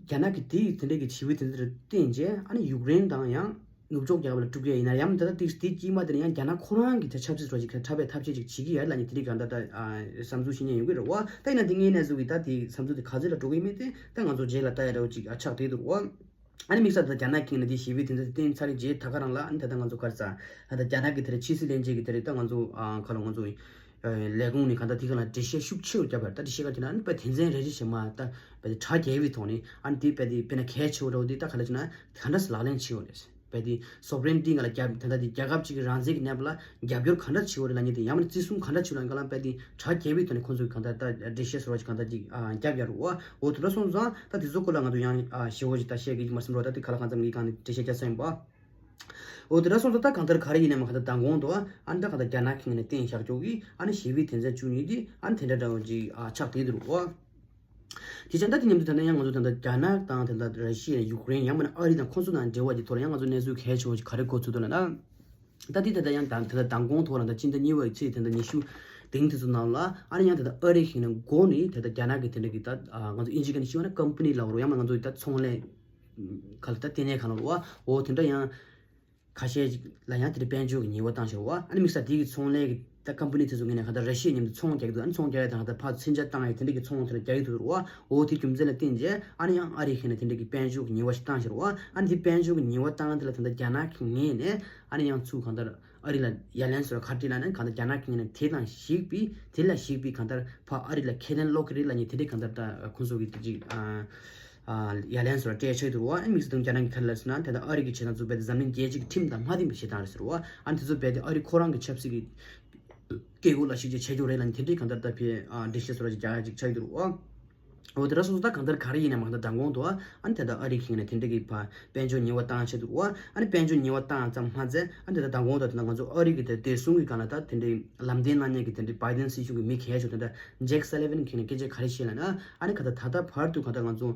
རྒྱ་ནག་གི་དེ་ཡི་དེ་འདྲ་གི་ཞི་བའི་དོན་ཚན་བསྟན་རྗེས་ཨ་ནི་ཡུཀ་རེན་དང་ཡང་ནུབ་ཕྱོགས་རྒྱལ་ཁབ་ལ་དཀྲུག་ཡ་ཡིན་ན་ཡང་ད་ལྟ་དེ་དེ་དཀྱིལ་མ་དེ་ནས་ཡང་རྒྱ་ནག་ཁོ་རང་གི་ད་ཆབ་སྲིད་སོགས་ཅིག་འཁྲབ་པའི་ཐབས་ཤེས་ཅིག་བྱེད་ཀྱི་ཡོད་ལ་ནི་དེ་རིགས་གང་ལྟར་ད་བསམ་ཚུལ་ཤེས་ཉན་ཡོང་གི་རེད་བ། ད་ཡིན་ན་དེ་ངའི་གནས་ཚུལ་གི་ད་དེ་བསམ་ཚུལ་དེ་ག་ཚོད་ལ་འགྲོ་གི་མེད་དེ་ད་ང་ཚོ་རྗེས་ལ་ལྟ་ཡ་འདྲ་བོ་ཅིག་ཨ་ཆགས་བསྡད་འདུག་བ། ཨ་ནི་དམིགས་བསལ་ད་རྒྱ་ནག་གིས་ནི་དེ་ཞི་བའི་དོན་ཚན་བསྟན་ཚར་རྗེས་ད་ག་རང་ལ་ཨ་ནི་ད་ལྟ་ང་ཚོ་ག་རེ་ཟ་ད་ལྟ་རྒྱ་ནག་གི་དེ་རིང་ཕྱི་སྲིད་བློན་ཆེན་གི་དེ་རིང་ད་ང་ཚོ་ཨ་ག་ལ་ང་ཚོ་ལས་ཁུངས་ནས་གང་ལྟར་དེ་ག་ལ་འགྲེལ་བཤད་ཤུགས་ཆེ་རུ་བརྒྱབ་པ་རེད། ད་དེ་བཤད་ག་དེ་ན་ཨ་ནི་དཔེ་དོན་ཚན་རེ་རེ་བཞིན་མ་ད་དཔེ་དེ་དྲ་རྒྱས་པའི་ཐོག་ནས་ཨ་ནི་དེ་དཔེ་དེ་དཔེར་ན་གལ་ཆེ་བོ་འདྲ་བོ་དེ་ད་ག་ལ་བྱས་ན་ག་འདྲ་སེ་ལག་ལེན་བྱེད་འོ་རེད། དཔེ་དེ་སོ་བྷ་རེན་ཊི་ང་ལ་རྒྱ་ད་ལྟ་དེ་རྒྱལ་ཁབ་ཅིག་གི་རང་བཙན་གྱི་གནས་བབ་ལ་རྒྱབ་སྐྱོར་ག་འདྲ་བྱེད་འོ་རེད་ལབ་མཁན་དེ་ཡང་མིན་ན་བརྩི་སྲུང་ག་འདྲ་བྱེད་འོ་ལབ་མཁན་ལ་དཔེ་དེ་དྲ་རྒྱས་པའི་ཐོག་ནས་ཁོང་ཚོས་གང་ལྟར་ད་འགྲེལ་བཤད་ཟེར་བ་ཅིག་གང་ལྟར་ཅིག་རྒྱབ་ཡ་རེད་བ། འོ་དེ་འདྲ་སོང་ཙང་ད་དེ་ཚོ་སྐོར་ལ་ང་ཚོ་ཡང་ཞེ་པོ་ཅིག་ད་བཤད་གི་མ་སེམས་རོགས་ད་དེ་ག་ལ་གང་འཚམ་གི་གང་ནས་འགྲེལ་བཤད་རྒྱག་ས་ཡིན་པ། འོ་དེ་འདྲ་སོང་ཙང་ད་གང་ལྟར་ག་རེ་ཡིན་ནའི་མ་གང་ལྟར་མདང་དགོང་དུ་ཨ་ནི་ད་གང་ལྟར་རྒྱ་ནག་གི་ངོས་ནས་བསྟན་བཞག་ཆོག་གི་ཨ་ནི་ཞི་བའི་དོན་ཚན་བཅུ་གཉིས་དེ་ཨ་ནི་དེ་འདྲ་འདྲ་བོ་ཅིག་ཨ་ཆགས་བསྡད་འདུག་རོ། དེ་ཆ་ད་དེ་མཉམ་དུ་ད་ལྟ་ཡང་ང་ཚོ་ད་ལྟ་རྒྱ་ནག་དང་ད་ལྟ་ར་ཤི་ཡ་ཡུཀ་རེན་ཡང་མིན་ན་ཨ་རི་དང་ཁོང་ཚོ་དང་འབྲེལ་བ་གྱི་ཐོག་ལ་ཡང་ང་ཚོ་གནས་ཚུལ་གལ་ཆེ་བོ་ཞིག་ག་རེ་གོ་ཚུལ་འདུག་ལབ་ན། ད་དེ་ད་ལྟ་ཡང་ད་ད་ལྟ་མདང་དགོང་ཐོག་ལ་ད་སྤྱི་ཟླ་གཉིས་པའི་ཚེས་ད་ལྟ་ཉི་ཤུ་དེང་དེ་ཚོ་ནང་ལ་ཨ་རི་ཡང་ད་ལྟ་ཨ་རི་ཞིག་ནས་འགོ་ནས་ད་ལྟ་རྒྱ་ནག་གི་དེ་འདྲ་གི་ད་ང་ཚོ་ཨིན་ཇི་སྐད་ནས་ཞུས་པ་ན་ཀམ་པ་ནི་ལབ་རོ་ཡང་མིན་ང་ཚོ་ད་ཚོང་ལས་ག་ལ་ད་ལྟེ་གནས་གང་ལ་རོ་བ་འོ་དེ་འདྲ་ཡང་། ཁ་ཤས་ཅིག་ལ་ཡང་དེ་འདྲ་དཔལ་འབྱོར་གྱི་ཉེས་པ་བཏང་ཤག་བ། ཨ་ནི་དམིགས་བསལ་དེ་གི་ཚོང་ལས་ཀྱི་ད་ཀམ་པ་ནི་དེ་ཚོ་ངོས་ནས་གང་ལྟར་ར་ཤི་ཡ་མཉམ་དུ་ཚོང་རྒྱག་གི་འདུག་ཨ་ནི་ཚོང་རྒྱག་ཡ་དང་ད་ཕར་མཚོན་ཆ་བཏང་ཡ་དེ་འདྲ་གི་ཚོང་དེ་འདྲ་རྒྱག་གི་འདུག་བ། འོ་དེ་རྒྱུ་མཚན་ལ་བརྟེན་རྗེས་ཨ་ནི་ཡང་ཨ་རི་ཁེ་ན་དེ་འདྲ་གི་དཔལ་འབྱོར་གྱི་ཉེས་པ་ཞིག་བཏང་ཤག་བ། ཨ་ནི་དེ་དཔལ་འབྱོར་གྱི་ཉེས་པ་བཏང་དེ་ལ་ད་ལྟ་རྒྱ་ནག་གི་ངོས་ནས་ཨ་ནི་ཡང་ཚུར་གང་ལྟར་ཨ་རི་ལ་ཡ་ལན་སོགས་ཁ་བྲིས་ལ་ནི་གང་ལྟར་རྒྱ་ནག་གི་ངོས་ནས་དེ་དང་གཞིགས་པའི་དེ་ལ་གཞིགས་པའི་གང་ལྟར་ཕར་ཨ་རི་ལ་ཁས་ལེན་སློག་གི་རེད་ལབ་མཁན་དེ་འདྲ་གང་ལྟར་ད་ཁོང་ཚོ་གི་དེ་ཅིག་ཡ་ལན་སོགས་སྤྲད་ཆོག་འདུག་བ། ཨ་ནི་དམིགས་བསལ་དུ་རྒྱ་ནག་གི་ཁ་ལ་ཟེར་ན་དེ་ལྟར་ཨ་རི་གི་བྱེད་སྟངས་ཚོ་རྦད་དེ་འཛམ་གླིང་རྒྱལ་སྤྱི་གི་ཁྲིམས་དང་མ་མཐུན་པའི་བྱེད་སྟངས་རེད་ཟེར་བ། ཨ་ནི་དེ་ཚོ་རྦད་དེ་ཨ་རི་ཁོ་རང་གི་ཆབ་སྲིད་ཀྱི་སྐད་འགོག་ལ་ཞིག་ཅིག་བྱེད་ཆོག་རེད་ལ་ནི་དེ་འདྲའི་གང་ལྟར་ད་ཕེ་འགྲེལ་བཤད་སོགས་ཅིག་རྒྱག་ཡ་ཅིག་ཆགས་ཀྱི་འདུག་བ། འོ་དེ་འདྲ་སོང་ཙང་ད་གང་ལྟར་ག་རེ་ཡིན་ན་མ་གང་ལྟར་མདང་དགོང་དུ་ཨ་ནི་དེ་ལྟར་ཨ་རི་གི་ནས་དེ་འདྲ་གི་ཕ་དཔལ་འབྱོར་ཉེས་པ་བཏང་ཆེད་དུ་བ། ཨ་ནི་དཔལ་འབྱོར་ཉེས་པ་བཏང་ཙམ་མ་ཟད་ཨ་ནི་དེ་ལྟར་མདང་དགོང་དུ་ད་ང་ཚོ་ཨ་རི་གི་དེ་བདེ་སྲུང་གི་སྒང་ལ་ད་དེ་འདྲའི་ལམ་སྟོན་གནང་མཁན་གི་དེ་འདྲའི་བྷའི་ཌེན་སྲིད་གཞུང་གི་མི་གལ་ཆེ་དེ་འདྲ་ཇེག་སཱ་ལི་ཝན་གི་ནས་སྐད་ཆ་ག་རེ་བཤད་ལབ་ན། ཨ་ནི་ག་ད་ད་ལྟ་བར་དུ་ག་ད་ང་ཚོ་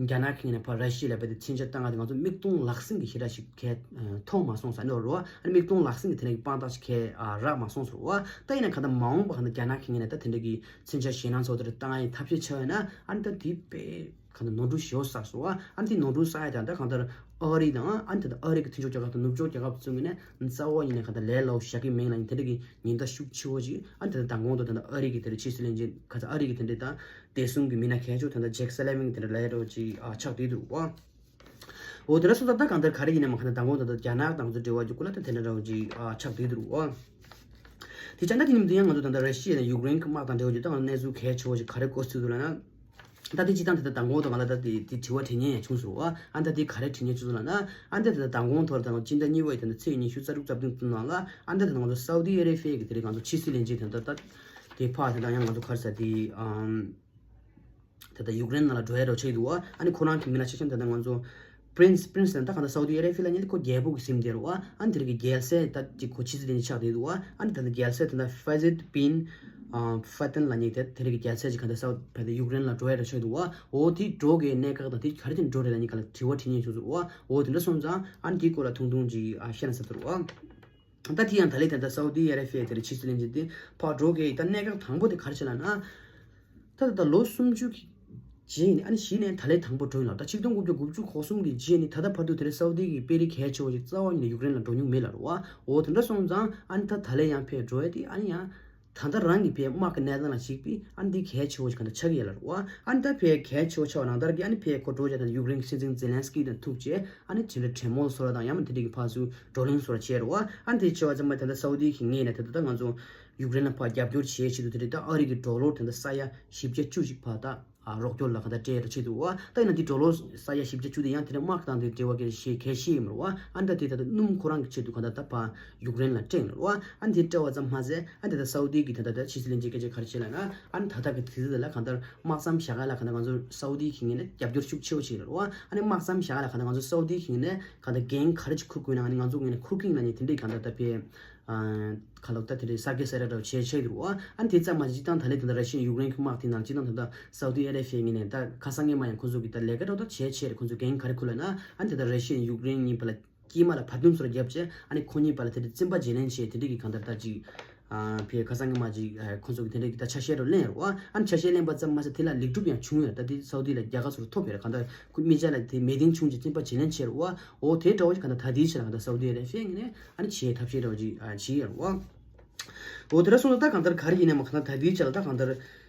རྒྱ་ནག་གི་ནས་ཕར་ར་ཤི་ཡ་ལ་བས་དེ་མཚོན་ཆ་བཏང་ང་དེ་ང་ཚོ་མིག་མཐོང་ལག་ཟིན་གྱི་ཞེ་དྲག་ཞིག་གས་མཐོང་མ་སོང་ཟེར་ནོ་རོ། ཨ་ནི་མིག་མཐོང་ལག་ཟིན་གྱི་དེ་འདྲ་གི་དཔང་རྟགས་ཤིག་གས་རག་མ་སོང་ཟེར་རོ། ད་ཡིན་ན་ག་ད་མ་འོངས་པ་ག་ད་རྒྱ་ནག་གི་ངོས་ནས་ད་དེ་འདྲ་གི་མཚོན་ཆ་ཞེད་སྣང་ཚོགས་དེར་བཏང་ཡ་ཐབས་ཤེས་ཆགས་ཡོད་ན་ཨ་ནི་ད་དེ་དཔེ་གང་ལྟར་ནོར་འཁྲུལ་ཞེ་པོ་བསགས་སོང་བ། ཨ་ནི་དེ་ནོར་འཁྲུལ་བསགས་ཡ་དང་ད་གང་ལྟར་ཨ་རི་དང་ཨ་ནི་ད་ལྟ་ཨ་རི་གི་མཐུན་ཕྱོགས་རྒྱལ་ཁབ་དང་ནུབ་ཕྱོགས་རྒྱལ་ཁབ་ཚོའི་ངོས་ནས་རྩ་བ་ཉིད་ནས་གང་ལྟར་ལས་སླ་པོ་བཞག་གི་མིན་ལ་ནི་དེ་འདྲ་གི་ཉེན་བརྡ་ཤུགས་ཆེ་བོ་ཅིག་ཨ་ནི་ད་ལྟ་མདང་དགོང་དུ་ད་ལྟ་ཨ་རི་གི་དེ་འདྲ་ཕྱི་སྲིད་བློན་ཆེན་ག་ཚ་ཨ་རི་གི་དེ་འདྲ་དང་བདེ་སྲུང་གི་མི་སྣ་གལ་ཆེ་ད་ལྟ་ཇེག་སཱ་ལི་ཝན་གི་དེ་འདྲ་ལབ་ཡ་འདྲ་བོ་ཅིག་ཨ་ཆགས་བསྡད་འདུག་བ། འོ་དེ་འདྲ་སོང་ཙང་ད་གང་ལྟར་ག་རེ་ཡིན་ན་མ་གང་ལྟར་མདང་དགོང་དུ་ད་ལྟ་རྒྱ་ནག་དང་ཚོ་འབྲེལ་བ་རྒྱུ་ཀུ་ལ་ད་དེ་འདྲ་འདྲ་བོ་ཅིག་ཨ་ཆགས་བསྡད་འདུག་བ། དེ་ཆ་ན་དེ་ཉིན་དུ་ཡང་ང་ཚོ་ད་ལྟ་ར་ཤི་ཡ་དང་ཡུཀ་རེན་གྱི་དམག་དང་འབྲེལ་བ་ཅིག་ད་ང་ཚོ་གནས་ཚུལ་གལ་ཆེ་བོ་ཞིག་ག་རེ་གོ་ཚུལ་འདུག་ལབ་ན། ད་དེ་སྤྱི་བཏང་དེ་ལྟར་མདང་དགོང་དང་ང་ལ་ད་དེ་དེ་དྲི་བ་དྲི་མཁན་ཡང་བྱུང་སོང་བ། ཨ་ད་དེ་ག་རེ་དྲི་མཁན་བྱུང་སོང་ལབ་ན། ཨ་ད་དེ་ལྟར་མདང་དགོང་ཐོག་ལ་ད་ང་ཚོ་སྤྱི་ཟླ་གཉིས་པ་ཡི་ད་ལྟ་ཚེས་ཉི་ཤུ་རྩ་དྲུག་རྩ་བདུན་ཙམ་ནང་ལ་ཨ་ད་དེ་ལྟར་ང་ཚོ་སའུ་དི་ཨ་རེ་བྷི་ཡ་གི་དེ་རིང་ང་ཚོ་ཕྱི་སྲིད་བློན་ཆེན་དེ་ད་ད་དེ་ཕར་དེ་ད་ཡང་ང་ཚོ་ག་རེ་ཟེར་དེ་ཨམ། ད་ལྟ་ཡུཀ་རེན་ནང་ལ་འགྲོ་ཡ་འགྲོ་ཆགས་འདུག་བ། ཨ་ནི་ཁོ་རང་གི་མི་ལ་ཆ་ཤམ་ད་ལྟ་ང་ཚོ་པི་རིན་སི་པི་རིན་སི་ད་ག་ད་སའུ་དི་ཨ་རེ་བྷི་ཡ་ལ་ཉེ་ཁོ་རྒྱལ་པོ་གི་སེམས་དེ་རུ་བ། ཨ་ནི་དེ་རིང་གི་རྒྱལ་སྲས་ད་ཅིག་ཁོ་ཕྱི་སྲིད་བློན་ཆེན་ཆགས་བསྡད་འདུག་བ། ཨ་ནི་ད་ལྟ་རྒྱལ་སྲས་ད་ལྟ་ཕ་ཛིད་པིན་ཕ་ཏན་ལ་ཉེ་དེ་དེ་རིང་གི་རྒྱལ་སྲས་ཅིག་ག་ད་སའུ་ད་ལྟ་ཡུཀ་རེན་ལ་འགྲོ་ཡ་འགྲོ་ཆགས་འདུག་བ། འོ་དེ་འགྲོ་གི་གནད་འགག་དང་དེ་ག་རེ་དེ་འགྲོ་རེད་ལ་ཉེ་ག་ལ་དྲི་བ་དྲི་མཁན་བྱུང་སོང་བ། འོ་དེ་འདྲ་སོང་ཙང་ཨ་ནི་དེའི་སྐོར་ལ་ཐུང་ཐུང་ཅིག་ཨ་བཤད་ན་ཟེར་འདུག་བ། ད་དེ་ཡང་ད་ལས་དེ་ད་སའུ་དི་ཨ་རེ་བྷི་ཡ་དེར་ཕྱི་སྲིད་བློན་ཆེན་དེ་ཕར་འགྲོ་གི་ད་གནད་འགག་དང་པོ་དེ་ག་རེ་བྱས་ལབ་ན། ད་ད་ལོ་སུམ་ཅུ་གི་རྗེས་ནས་ཨ་ནི་གཞི་ནས་ད་ལས་དང་པོ་འགྲོ་ཡིན་ལ། ད་ཆིག་སྟོང་དགུ་བརྒྱ་དགུ་བཅུ་གོ་གསུམ་གི་རྗེས་ནས་ད་ལྟ་བར་དུ་དེ་རིང་སའུ་དི་གི་དཔོན་རིགས་གལ་ཆེ་བ་ཞིག་རྩ་བ་ཉིད་ནས་ཡུཀ་རེན་ལ་འགྲོ་མྱོང་མེད་ལབ་རེད་བ། འོ་དེ་འདྲ་སོང་ཙང་ཨ་ནི་ད་ད་ལས་ཡང་ཕར་འགྲོ་ཡ་དེ་ཨ་ནི་ཡང་། ད་ལྟ་རང་གི་ཕའི་དམག་གི་གནས་སྟངས་ལ་གཞིགས་པའི་ཨ་ནི་འདི་གལ་ཆེ་བོ་ཞིག་ག་འདྲ་ཆགས་ཀྱི་ཡོད་ལ་རེད་བ། ཨ་ནི་ད་ཕའི་གལ་ཆེ་བོ་ཆགས་པ་ནང་ལྟར་གྱི་ཨ་ནི་ཕའི་ཁོ་འགྲོ་བྱ་དང་ཡུཀ་རེན་གྱི་སྲིད་འཛིན་ཛེ་ལན་སི་ཀི་དང་ཐུག་རྗེས་ཨ་ནི་དེ་འདྲ་གྲོས་མོལ་བཟོ་འདྲ་དང་ཡང་མིན་དེ་འདྲ་གི་ཕར་ཚུར་བགྲོ་གླེང་བཟོ་འདྲ་བྱས་རེད་བ། ཨ་ནི་དེ་བྱས་པ་ཙམ་པ་ད་ལྟ་སའུ་དི་གི་ངོས་ནས་ད་ལྟ་ད་ང་ཚོ་ཡུཀ་རེན་ལ་ཕར་རྒྱབ་སྐྱོར་བྱེད་ཆེད་དུ་དེ་འདྲ་ད་ཨ་རི་གི་ཌོ་ལར་དེ་འདྲ་ས་ཡ་བཞི་བརྒྱ་བཅུ་ཞིག་ཕར་ད། ཨ་རོགས་སྐྱོར་ལ་ག་ད་སྤྲད་རོགས་བྱེད་འདུག་བ། ད་ཡིན་ན་འདི་ཌོ་ལར་ས་ཡ་བཞི་བརྒྱ་བཅུ་དེ་ཡང་དེ་ནས་དམག་དང་དེ་འབྲེལ་བ་གལ་ཤེས་གལ་ཤེས་ཡིན་མ་རེད་བ། ཨ་ནི་ད་དེ་ད་ལྟ་སྣུམ་ཁོ་རང་གི་ཆེད་དུ་ག་ད་ད་ཕར་ཡུཀ་རེན་ལ་སྤྲད་ཡོད་རེད་བ། ཨ་ནི་དེ་སྤྲད་པ་ཙམ་མ་ཟད་ཨ་ནི་ད་ལྟ་སའུ་དི་གི་ད་ད་ད་ཕྱི་སྲིད་བློན་ཆེན་སྐད་ཆ་ག་རེ་བྱས་ལབ་ན། ཨ་ནི་ད་ལྟ་གི་དུས་ཚོད་ལ་ག་ད་དམག་མཚམས་བཞག་ཡ་ལ་ག་ད་ང་ཚོ་སའུ་དི་གི་ངོས་ནས་རྒྱབ་སྐྱོར་ཤུགས་ཆེ་བོ་བྱས་ཡོད་རེད་བ། ཨ་ནི་དམག་མཚམས་བཞག་ཡ་ལ་ག་ད་ང་ཚོ་སའུ་དི་གི་ངོས་ནས་ག་ད་འགན་ག་རེ་ཅིག་འཁུར་དགོས་ན་ཨ་ནི་ང་ཚོ་ངོས་ནས་འཁུར་གི་ཡིན་ལབ་ནས་དེ་འདྲའི་ག་ད་ད་ཕའི། ཁ་ལོ་ད་དེ་རེད་ས་དགེ་ས་ར་འདྲ་བྱས་བྱས་འདུག་བ། ཨ་ནི་དེ་ཙམ་མ་ཟད་སྤྱི་བཏང་ད་ལས་དེ་འདྲ་ར་ཤི་ཡ་ཡུཀ་རེན་གྱི་དམག་དེ་ནང་སྤྱི་བཏང་ད་ལྟ་སའུ་དི་ཨ་རེ་བྷི་ཡའི་ངོས་ནས་ད་ཁ་སང་ཉི་མ་ཡང་ཁོང་ཚོ་གི་ད་ལས་ཀ་འདྲ་ད་བྱས་བྱས་རེད། ཁོང་ཚོ་འགན་ག་རེ་འཁུར་ལབ་ན། ཨ་ནི་དེ་ད་ར་ཤི་ཡ་ཡུཀ་རེན་གཉིས་བར་ལ་དཀྱིལ་མ་ལ་བར་འདུམ་བཟོ་འདྲ་བརྒྱབ་བྱས་ཨ་ནི་ཁོ་གཉིས་བར་ལ་དེ་འདྲ་རྩོད་པ་བརྗེ་ལེན་བྱས་དེ་འདྲ་གི་གང་ལྟར་ད་ཅིག་ཕའི་ཁ་སང་ཉི་མ་ཅིག་ཁོང་ཚོ་གི་དེ་འདྲ་གི་ད་ཆ་ཤས་འདྲ་ལེན་རེད་བ། ཨ་ནི་ཆ་ཤས་ལེན་པ་ཙམ་མ་ཟད་དེ་ལ་ལེགས་གྲུབ་ཡང་བྱུང་ཡོད་རེད། ད་དེ་སའུ་དི་ལ་རྒྱལ་ཁ་ཚོར་ཐོབ་ཡོད་རེད། གང་ལྟར་ཁོ་མི་ཆ་ལ་དེ་མེད་དེ་བྱུང་ཅིག་རྩོད་པ་བརྗེ་ལེན་བྱས་རེད་བ། འོ་དེ་འདྲ་བོ་ཅིག་གང་ལྟར་ད་ལྟའི་ཆ་ལ་གང་ལྟར་སའུ་དི་ཨ་རེ་བྷི་ཡའི་ངོས་ནས། ཨ་ནི་བྱེད་ཐབས་ཤེས་འདྲ་བོ་ཅིག་ཨ་བྱེད་ཡོད་རེད་བ། འོ་དེ་འདྲ་སོང་ཙང་ད་གང་ལྟར་ག་རེ་ཡིན་ནའི་མ་གང་ལྟར་ད་ལྟའི་ཆ་ལ་ད་གང་ལྟར་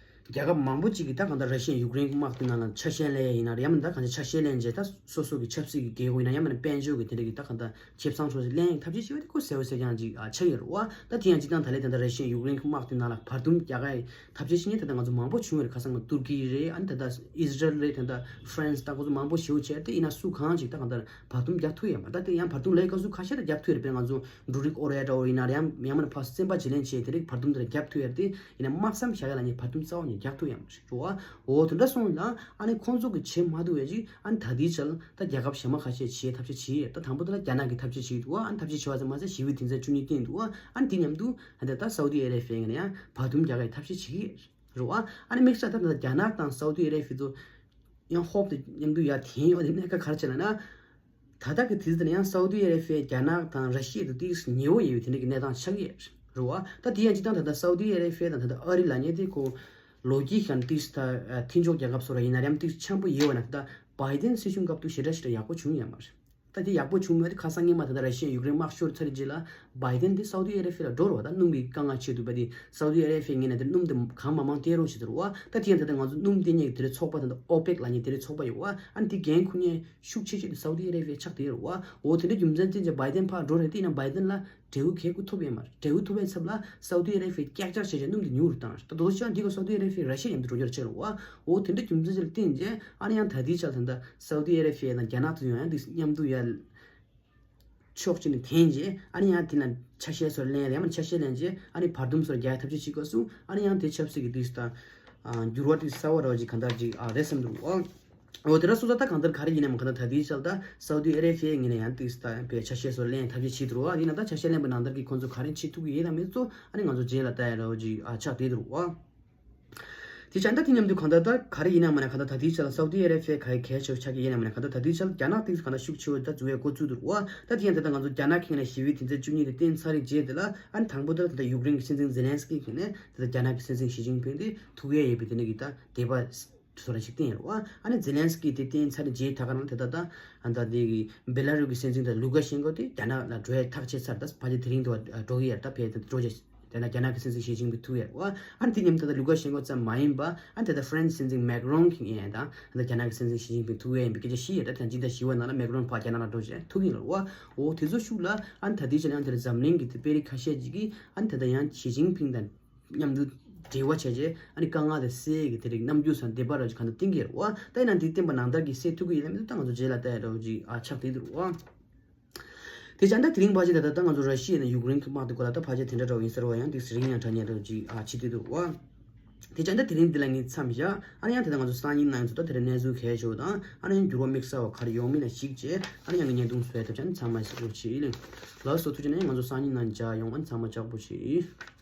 རྒྱལ་ཁབ་མང་པོ་ཅིག་གིས་ད་གང་ལྟར་ར་ཤི་ཡའི་ཡུཀ་རེན་གྱི་དམག་དེ་ནང་ལ་ཆ་ཤས་ལེན་ཡ་ཡིན་ན་རེད། ཡང་མིན་ད་གང་ལྟར་ཆ་ཤས་ལེན་རྗེས་ད་སོ་སོ་གི་ཆབ་སྲིད་ཀྱི་རྒྱལ་སྒོ་ཡིན་ན་ཡང་མིན་ན་དཔལ་འབྱོར་གྱི་དེ་འདྲ་གི་ད་གང་ལྟར་ཁེ་བཟང་ཚོ་ཞིག་ལེན་ཡ་ཐབས་ཤེས་བྱེད་པ་དེ་ཁོ་གསལ་པོ་གསལ་རྐྱང་ཅིག་ཨ་ཆགས་ཡོད་རེད་བ། ད་དེ་ཡང་སྤྱི་བཏང་ད་ལས་ད་ལྟ་ར་ཤི་ཡའི་ཡུཀ་རེན་གྱི་དམག་དེ་ནང་ལ་བར་འདུམ་རྒྱག་ག་ཡི་ཐབས་ཤེས་བྱེད་མཁན་ད་ལྟ་ང་ཚོ་མང་པོ་བྱུང་ཡོད་རེད། ཁ་སང་ང་ཏུར་ཀི་རེད། ཨ་ནི་ད་ལྟ་ཨི་ཟི་རལ་རེད། ད་ལྟ་ཧྥ་རན་སི་ད་ཁོ་ཚོ་མང་པོ་ཞེ་པོ་བྱས་ཏེ་ཡིན་ན་སུ་གང་ཅིག་ད་གང་ལྟར་བར་འདུམ་རྒྱག་ཐུབ་ཡོད་མ་རེད། ད་དེ་ཡང་བར་འདུམ་ལས་སྐབས་སུ་ཁ་ཤས་ད་རྒྱག་ཐུབ་ཡོད་རེད། དཔེར་ང་ཚོ་འབྲུ་རིགས་དབོར་ཡ་འདྲ་བོ་ཡིན་ན་རེད། ཡང་ཡང་མིན་ན་ཕར་རྩོད་པ་བྱེད་ལེན་བྱས་དེ་འདྲའི་བར་འདུམ་དེ་ལ་རྒྱག་ཐུབ་ཡ་རེད། དེ་ཡིན་ན་དམག་མཚམས་བཞག་ཡ་ལ་ངས་བར་འདུམ་རྩ་བ་ནས་རྒྱག་ཐུབ་ཡ་མ་རེད་རོ། འོ་དེ་འདྲ་སོང་ཙང་ཨ་ནི་ཁོང་ཚོ་གི་བྱེད་མ་ཐུབ་ཡ་ཅིག་ཨ་ནི་ད་ལྟའི་ཆར་ད་རྒྱལ་ཁབ་གཞན་པ་ཁ་ཤས་བྱེད་ཐབས་ཤེས་བྱེད་ཡ། ད་དང་པོ་དེ་ལ་རྒྱ་ནག་གི་ཐབས་ཤེས་བྱེད་འདུག་ཨ་ནི་ཐབས་ཤེས་བྱེད་པ་ཙམ་མ་ཟད་ཞི་བའི་དེ་ཚོ་བཅུ་གཉིས་བསྟན་འདུག་ཨ་ནི་དེ་མཉམ་དུ་ཨ་ནི་ད་སའུ་དི་ཨ་རེ་བྷི་ཡའི་ངོས་ནས་ཡང་བར་འདུམ་རྒྱག་ཡ་ཐབས་ཤེས་བྱེད་ཀྱི་རེད་རོ། ཨ་ནི་དམིགས་བསལ་ད་ད་རྒྱ་ནག་དང་སའུ་དི་ཨ་རེ་བྷི་ཡ་ཚོ་ཡང་ཧོབ་ཏེ་མཉམ་དུ་ཡར་འཐེན་ཡོད་དེ་གནད་འགག་ག་རེ་བྱས་ལབ་ན། ད་ལྟ་གི་དུས་ཚོད་ནས་ཡང་སའུ་དི་ཨ་རེ་བྷི་ཡ་རྒྱ་ནག་དང་ར་ཤི་ཡ་དང་ཏིས་ཉེ་བོ་ཡོད་པའི་དེ་འདྲ་གི་གནས་སྟངས་ཆགས་ཀྱི་རེད་བ། ད་དེ་ཡང་སྤྱི་བཏང་ད་ལྟ་སའུ་དི་ཨ་རེ་བྷི་ཡ་དང་ད་ལྟ་ཨ་རི་ལབ་མཁན་དེ་ཁོ་ལོ་རྒྱུས་ཤིག་ནང་ཏིས་ད་མཐུན་ཕྱོགས་རྒྱལ་ཁབ་སོགས་ལ་ཡིན་ན་རེད་ཡང་ཏིས་འཆམ་པོ་ཡོད་པ་ན། ད་ལྟ་བྷའི་ཏན་སྲིད་གཞུང་སྐབས་དུས་ཞེ་དྲག་ཞེ་དྲག་ཡག་པོ་བྱུང་ཡོད་མ་རེད། ད་དེ་ཡག་པོ་བྱུང་མེད་དེ་ཁ་སང་ཉི་མ་ད་ལྟ་ར་ཤི་ཡ་ཡུཀ་རེན་དམག་ཤོར་ཚར་རྗེས་ལ་བྷའི་ཏན་དེ་སའུ་དི་ཨ་རེ་བྷི་ཡ་ལ་འགྲོ་རེད་བ། ད་སྣུམ་གྱི་དཀའ་ངལ་ཆེད་དུ་བས་དེ་སའུ་དི་ཨ་རེ་བྷི་ཡའི་ངོས་ནས་དེ་སྣུམ་དེ་གང་མང་མང་སྟེར་རོགས་བྱེད་དུ་རེད་བ། ད་དེ་ཡང་ད་ལྟ་ང་ཚོ་སྣུམ་སྟེར་མཁན་གྱི་དེ་རེད་ཚོགས་པ་ད་ལྟ་ཨོ་པེག་ལབ་མཁན་དེ་རེད་ཚོགས་པ་ཡོད་བ། ཨ་ནི་དེ་འགན་འཁུར་མཁན་ཤུགས་ཆེ་ཤོས་དེ་སའུ་དི་ཨ་རེ་བྷི་ཡ་ཆགས་བསྡད་ཡོད་རེད་བ། འོ་དེ་འདྲ་རྒྱུ་མཚན་བརྟེན་བྱས་བྷའི་ཏན་ཕར་འགྲོ་རེད་དེ་ཡིན་ན་བྷའི་ཏན་ལ་འབྲས་བུ་གལ་ཁུ་ཐོབ་ཡོད་མ་རེད། འབྲས་བུ་ཐོབ་པའི་ཚབ་ལ་སའུ་དི་ཨ་རེ་བྷི་ཡ་ཀྱག་ཀྱག་བྱས་བྱས་སྣུམ་དེ་ཉུང་རུ་བཏང་རེད། ད་དོ་ཅང་འདི་ག་སའུ་དི་ཨ་རེ་བྷི་ཡ་ར་ཤི་ཡ་མཉམ་དུ་འགྲོ་རྒྱུར་ཆགས་རེད་བ། འོ་དེ་འདྲ་རྒྱུ་མཚན་ཅིག་ལ་བརྟེན་བྱས་ཨ་ནི་ཡང་ད་ལྟའི་ཆར་ད་ལྟ་སའུ་དི་ཨ་རེ་བྷི་ཡ་དང་རྒྱ་ནག་དེ་ཚོ་ཡང་ཡང་དེ་མཉམ་དུ་ཡར་ཕྱོགས་གཅིག་ནས་འཐེན་རྗེས་ཨ་ནི་ཡང་དེ་ལ་ཆ་ཤས་སོགས་ལེན་ཡང་མིན་ཆ་ཤས་ལེན་རྗེས་ཨ་ནི་བར་འདུམ་སོགས་རྒྱག་ཐབས་ཤེས་བྱེད་དགོས་སུ་ཨ་ནི་ཡང་དེ་ཆབ་སྲིད་ཀྱི་དུས་སུ་ད་འགྱུར་བ་དེ་གསར་བ་རོ་ཅིག་གང་ལྟར་ཅིག་རེད་བསམ་འདུག་འོ་དེ་འདྲ་སོང་ཙང་ད་གང་ལྟར་ག་རེ་ཡིན་ནའང་གང་ལྟར་ད་ལྟའི་ཆར་ད་སའུ་དི་ཨ་རེ་བྷི་ཡའི་ངོས་ནས་ཡང་དུས་ད་པའི་ཆ་ཤས་སོགས་ལེན་ཐབས་ཤེས་བྱེད་འདུག་རོ། ཡིན་ན་ད་ཆ་ཤས་ལེན་པ་ནང་ལྟར་གྱི་ཁོང་ཚོ་ག་རེ་བྱེད་ཐུབ་ཀྱི་ཡོད་དམ་མེད་ཚོ་ཨ་ནི་ང་ཚོ་རྗེས་ལ་ལྟ་ཡ་རོ་ཅིག་ཆགས་བསྡད་འདུག་རོ། དེ་ཆ་ད་དེ་མཉམ་དུ་གང་ལྟར་ད་ག་རེ་ཡིན་ནའང་མ་ན་གང་ལྟར་ད་ལྟའི་ཆར་ལ་སའུ་དི་ཨ་རེ་བྷི་ཡ་ག་རེ་གལ་ཆེ་བ་ཆགས་ཀྱི་ཡིན་ནའང་མ་ན་གང་ལྟར་ད་ལྟའི་ཆར་རྒྱ་ནག་དེ་གང་ལྟར་ཤུགས་ཆེ་བོ་ད་འཛུལ་བའི་འགོ་བཙུགས་འདུག་རོ། ད་དེ་ཡང་ད་ལྟ་ང་ཚོ་རྒྱ་ནག་གི་ངོས་ནས་ཞི་བའི་དེ་ཚོ་བཅུ་གཉིས་དེ་བསྟན་ཚར་རེད་རྗེས་དེ་ལ་ཨ་ནི་དང་པོ་ད་ད་ལྟ་ཡུཀ་རེན་གྱི་སྲིད་འཛིན་ཛེ་ལན་སི་ཀི་གི་ངོས་ནས་ད་ལྟ་རྒྱ་ནག་གི་སྲིད་འཛིན་ཞི་ཅིན་ཕིང་དེ་ཐུག་ཡས་ཡོད་པའི་དེ་འདྲ་གི་ད་དད་པ་བཟོ་འདྲ་ཞིག་བསྟན་ཡོད་རེད་བ། ཨ་ནི་ཛེ་ལན་སི་ཀི་དེ་བསྟན་ཚར་རྗེས་ད་ག་རང་དེ་ད་ལྟ་ཨ་ད་དེ་གི་བེ་ལ་རུ་གི་སྲིད་འཛིན་ད་ལུ་ཀ་ཤེན་ཀོ་དེ་རྒྱ་ནག་ལ་འགྲོ་ཡ་ཐག་བཅད་ཚར། ད་ཕལ་ཆེར་དེ་རིང་དུ་འགྲོ་གི་ཡ་ད་ཕེ་ད་འགྲོ་རྒྱུ་ དེ་ན་རྒྱ་ནག་གི་སྲིད་འཛིན་ཞི་ཅིན་ཕིང་ཐུག་ཡོད་རེད་བ། ཨ་ནི་དེ་མཉམ་དུ་ད་ལུ་ཀ་ཤན་ཀོ་ཙམ་མ་ཡིན་པ། ཨ་ནི་ད་ལྟ་ཧྥ་རན་སི་སྲིད་འཛིན་མེག་རོན་གྱི་ཡིན་ཡང་དང་། ད་ལྟ་རྒྱ་ནག་གི་སྲིད་འཛིན་ཞི་ཅིན་ཕིང་ཐུག་ཡོད་ཡིན་པའི་སྐད་ཆ་ཤི་ཡོད་རེད། ད་ལྟ་ཇི་ལྟར་ཞི་བ་ནང་ལ་མེག་རོན་ཕར་རྒྱ་ནག་ལ་འགྲོ་བྱས་ཐུག་ཡིན་རེད་བ། འོ་དེ་ཚོ་ཤུགས་ལ་ཨ་ནི་ད་ལྟའི་ཆ་ནས་ཨ་ནི་དེ་རིང་འཛམ་གླིང་གི་དེ་དཔོན་རིགས་ཁ་ཤས་ཅིག་གིས་ཨ་ནི་ད་ལྟ་ཡང་ཞི་ཅིན་ཕིང་དང་མཉམ་དུ་འབྲེལ་བ་བྱས་རྗེས་ཨ་ནི་དཀའ་ངལ་དེ་སེལ་གི་དེ་རིང་རྣམ་འགྱུར་སང་བདེ་བ་ར་ཅིག་གང་ལྟར་བསྟན་གྱི་རེད་བ། ད་ཡིན་ན་འདི་བསྟན་པ་ནང་ལྟར་གྱི་སེལ་ཐུབ་ཀྱི་ཡིན་ན་མི་འདུག་ད་ང་ཚོ་རྗེས་ལ་ལྟ་ཡ་འདྲ་བོ་ཅིག་ཨ་ཆགས་བསྡད་འདུག་བ། དེ་ཅང་ད་དེ་རིང་ཕལ་ཆེར་ད་ལྟ་ད་ང་ཚོ་ར་ཤི་ཡ་ནས་ཡུཀ་རེན་གྱི་དམག་དེ་སྐོར་ལ་ད་ཕལ་ཆེར་དེ་འདྲ་འདྲ་བོ་ཡིན་ཟེར་བ་ཡང་འདི་ཟེར་ཡིན་ཡང་དྲ་ཉེ་འདྲ་བོ་ཅིག་ཨ་ཕྱི་དེ་འདུག་བ། དེ་ཅང་ད་དེ་རིང་འདི་ལ་ངས་མཚམས་བཞག་ཨ་ནི་ཡང་དེ་ད་ང་ཚོ་སང་ཉིན་ནང་ཚོ་ད་དེ་རིང་གནས་ཚུལ་གལ་ཆེ་བ་དང་ཨ་ནི་ཡང་འགྱུར་བ་དམིགས་བསལ་བ་ག་རེ་ཡོང་མིན་ལ་གཞིགས་བྱས་ཨ་ནི་ཡང་ངས་བརྙན་ཐུང་བཟོས་ཐབས་བྱས་ཨ་ནི་ཚང་མ་གཟིགས་རོགས་བྱེད། ལགས་སོ་ཐུགས་རྗེ་ཆེ། ང་ཚོ་སང་ཉིན་ནང་མཇལ་ཡོང་། ཨ་ནི་ཚང་མ་ལྕགས་པོ་བྱེད།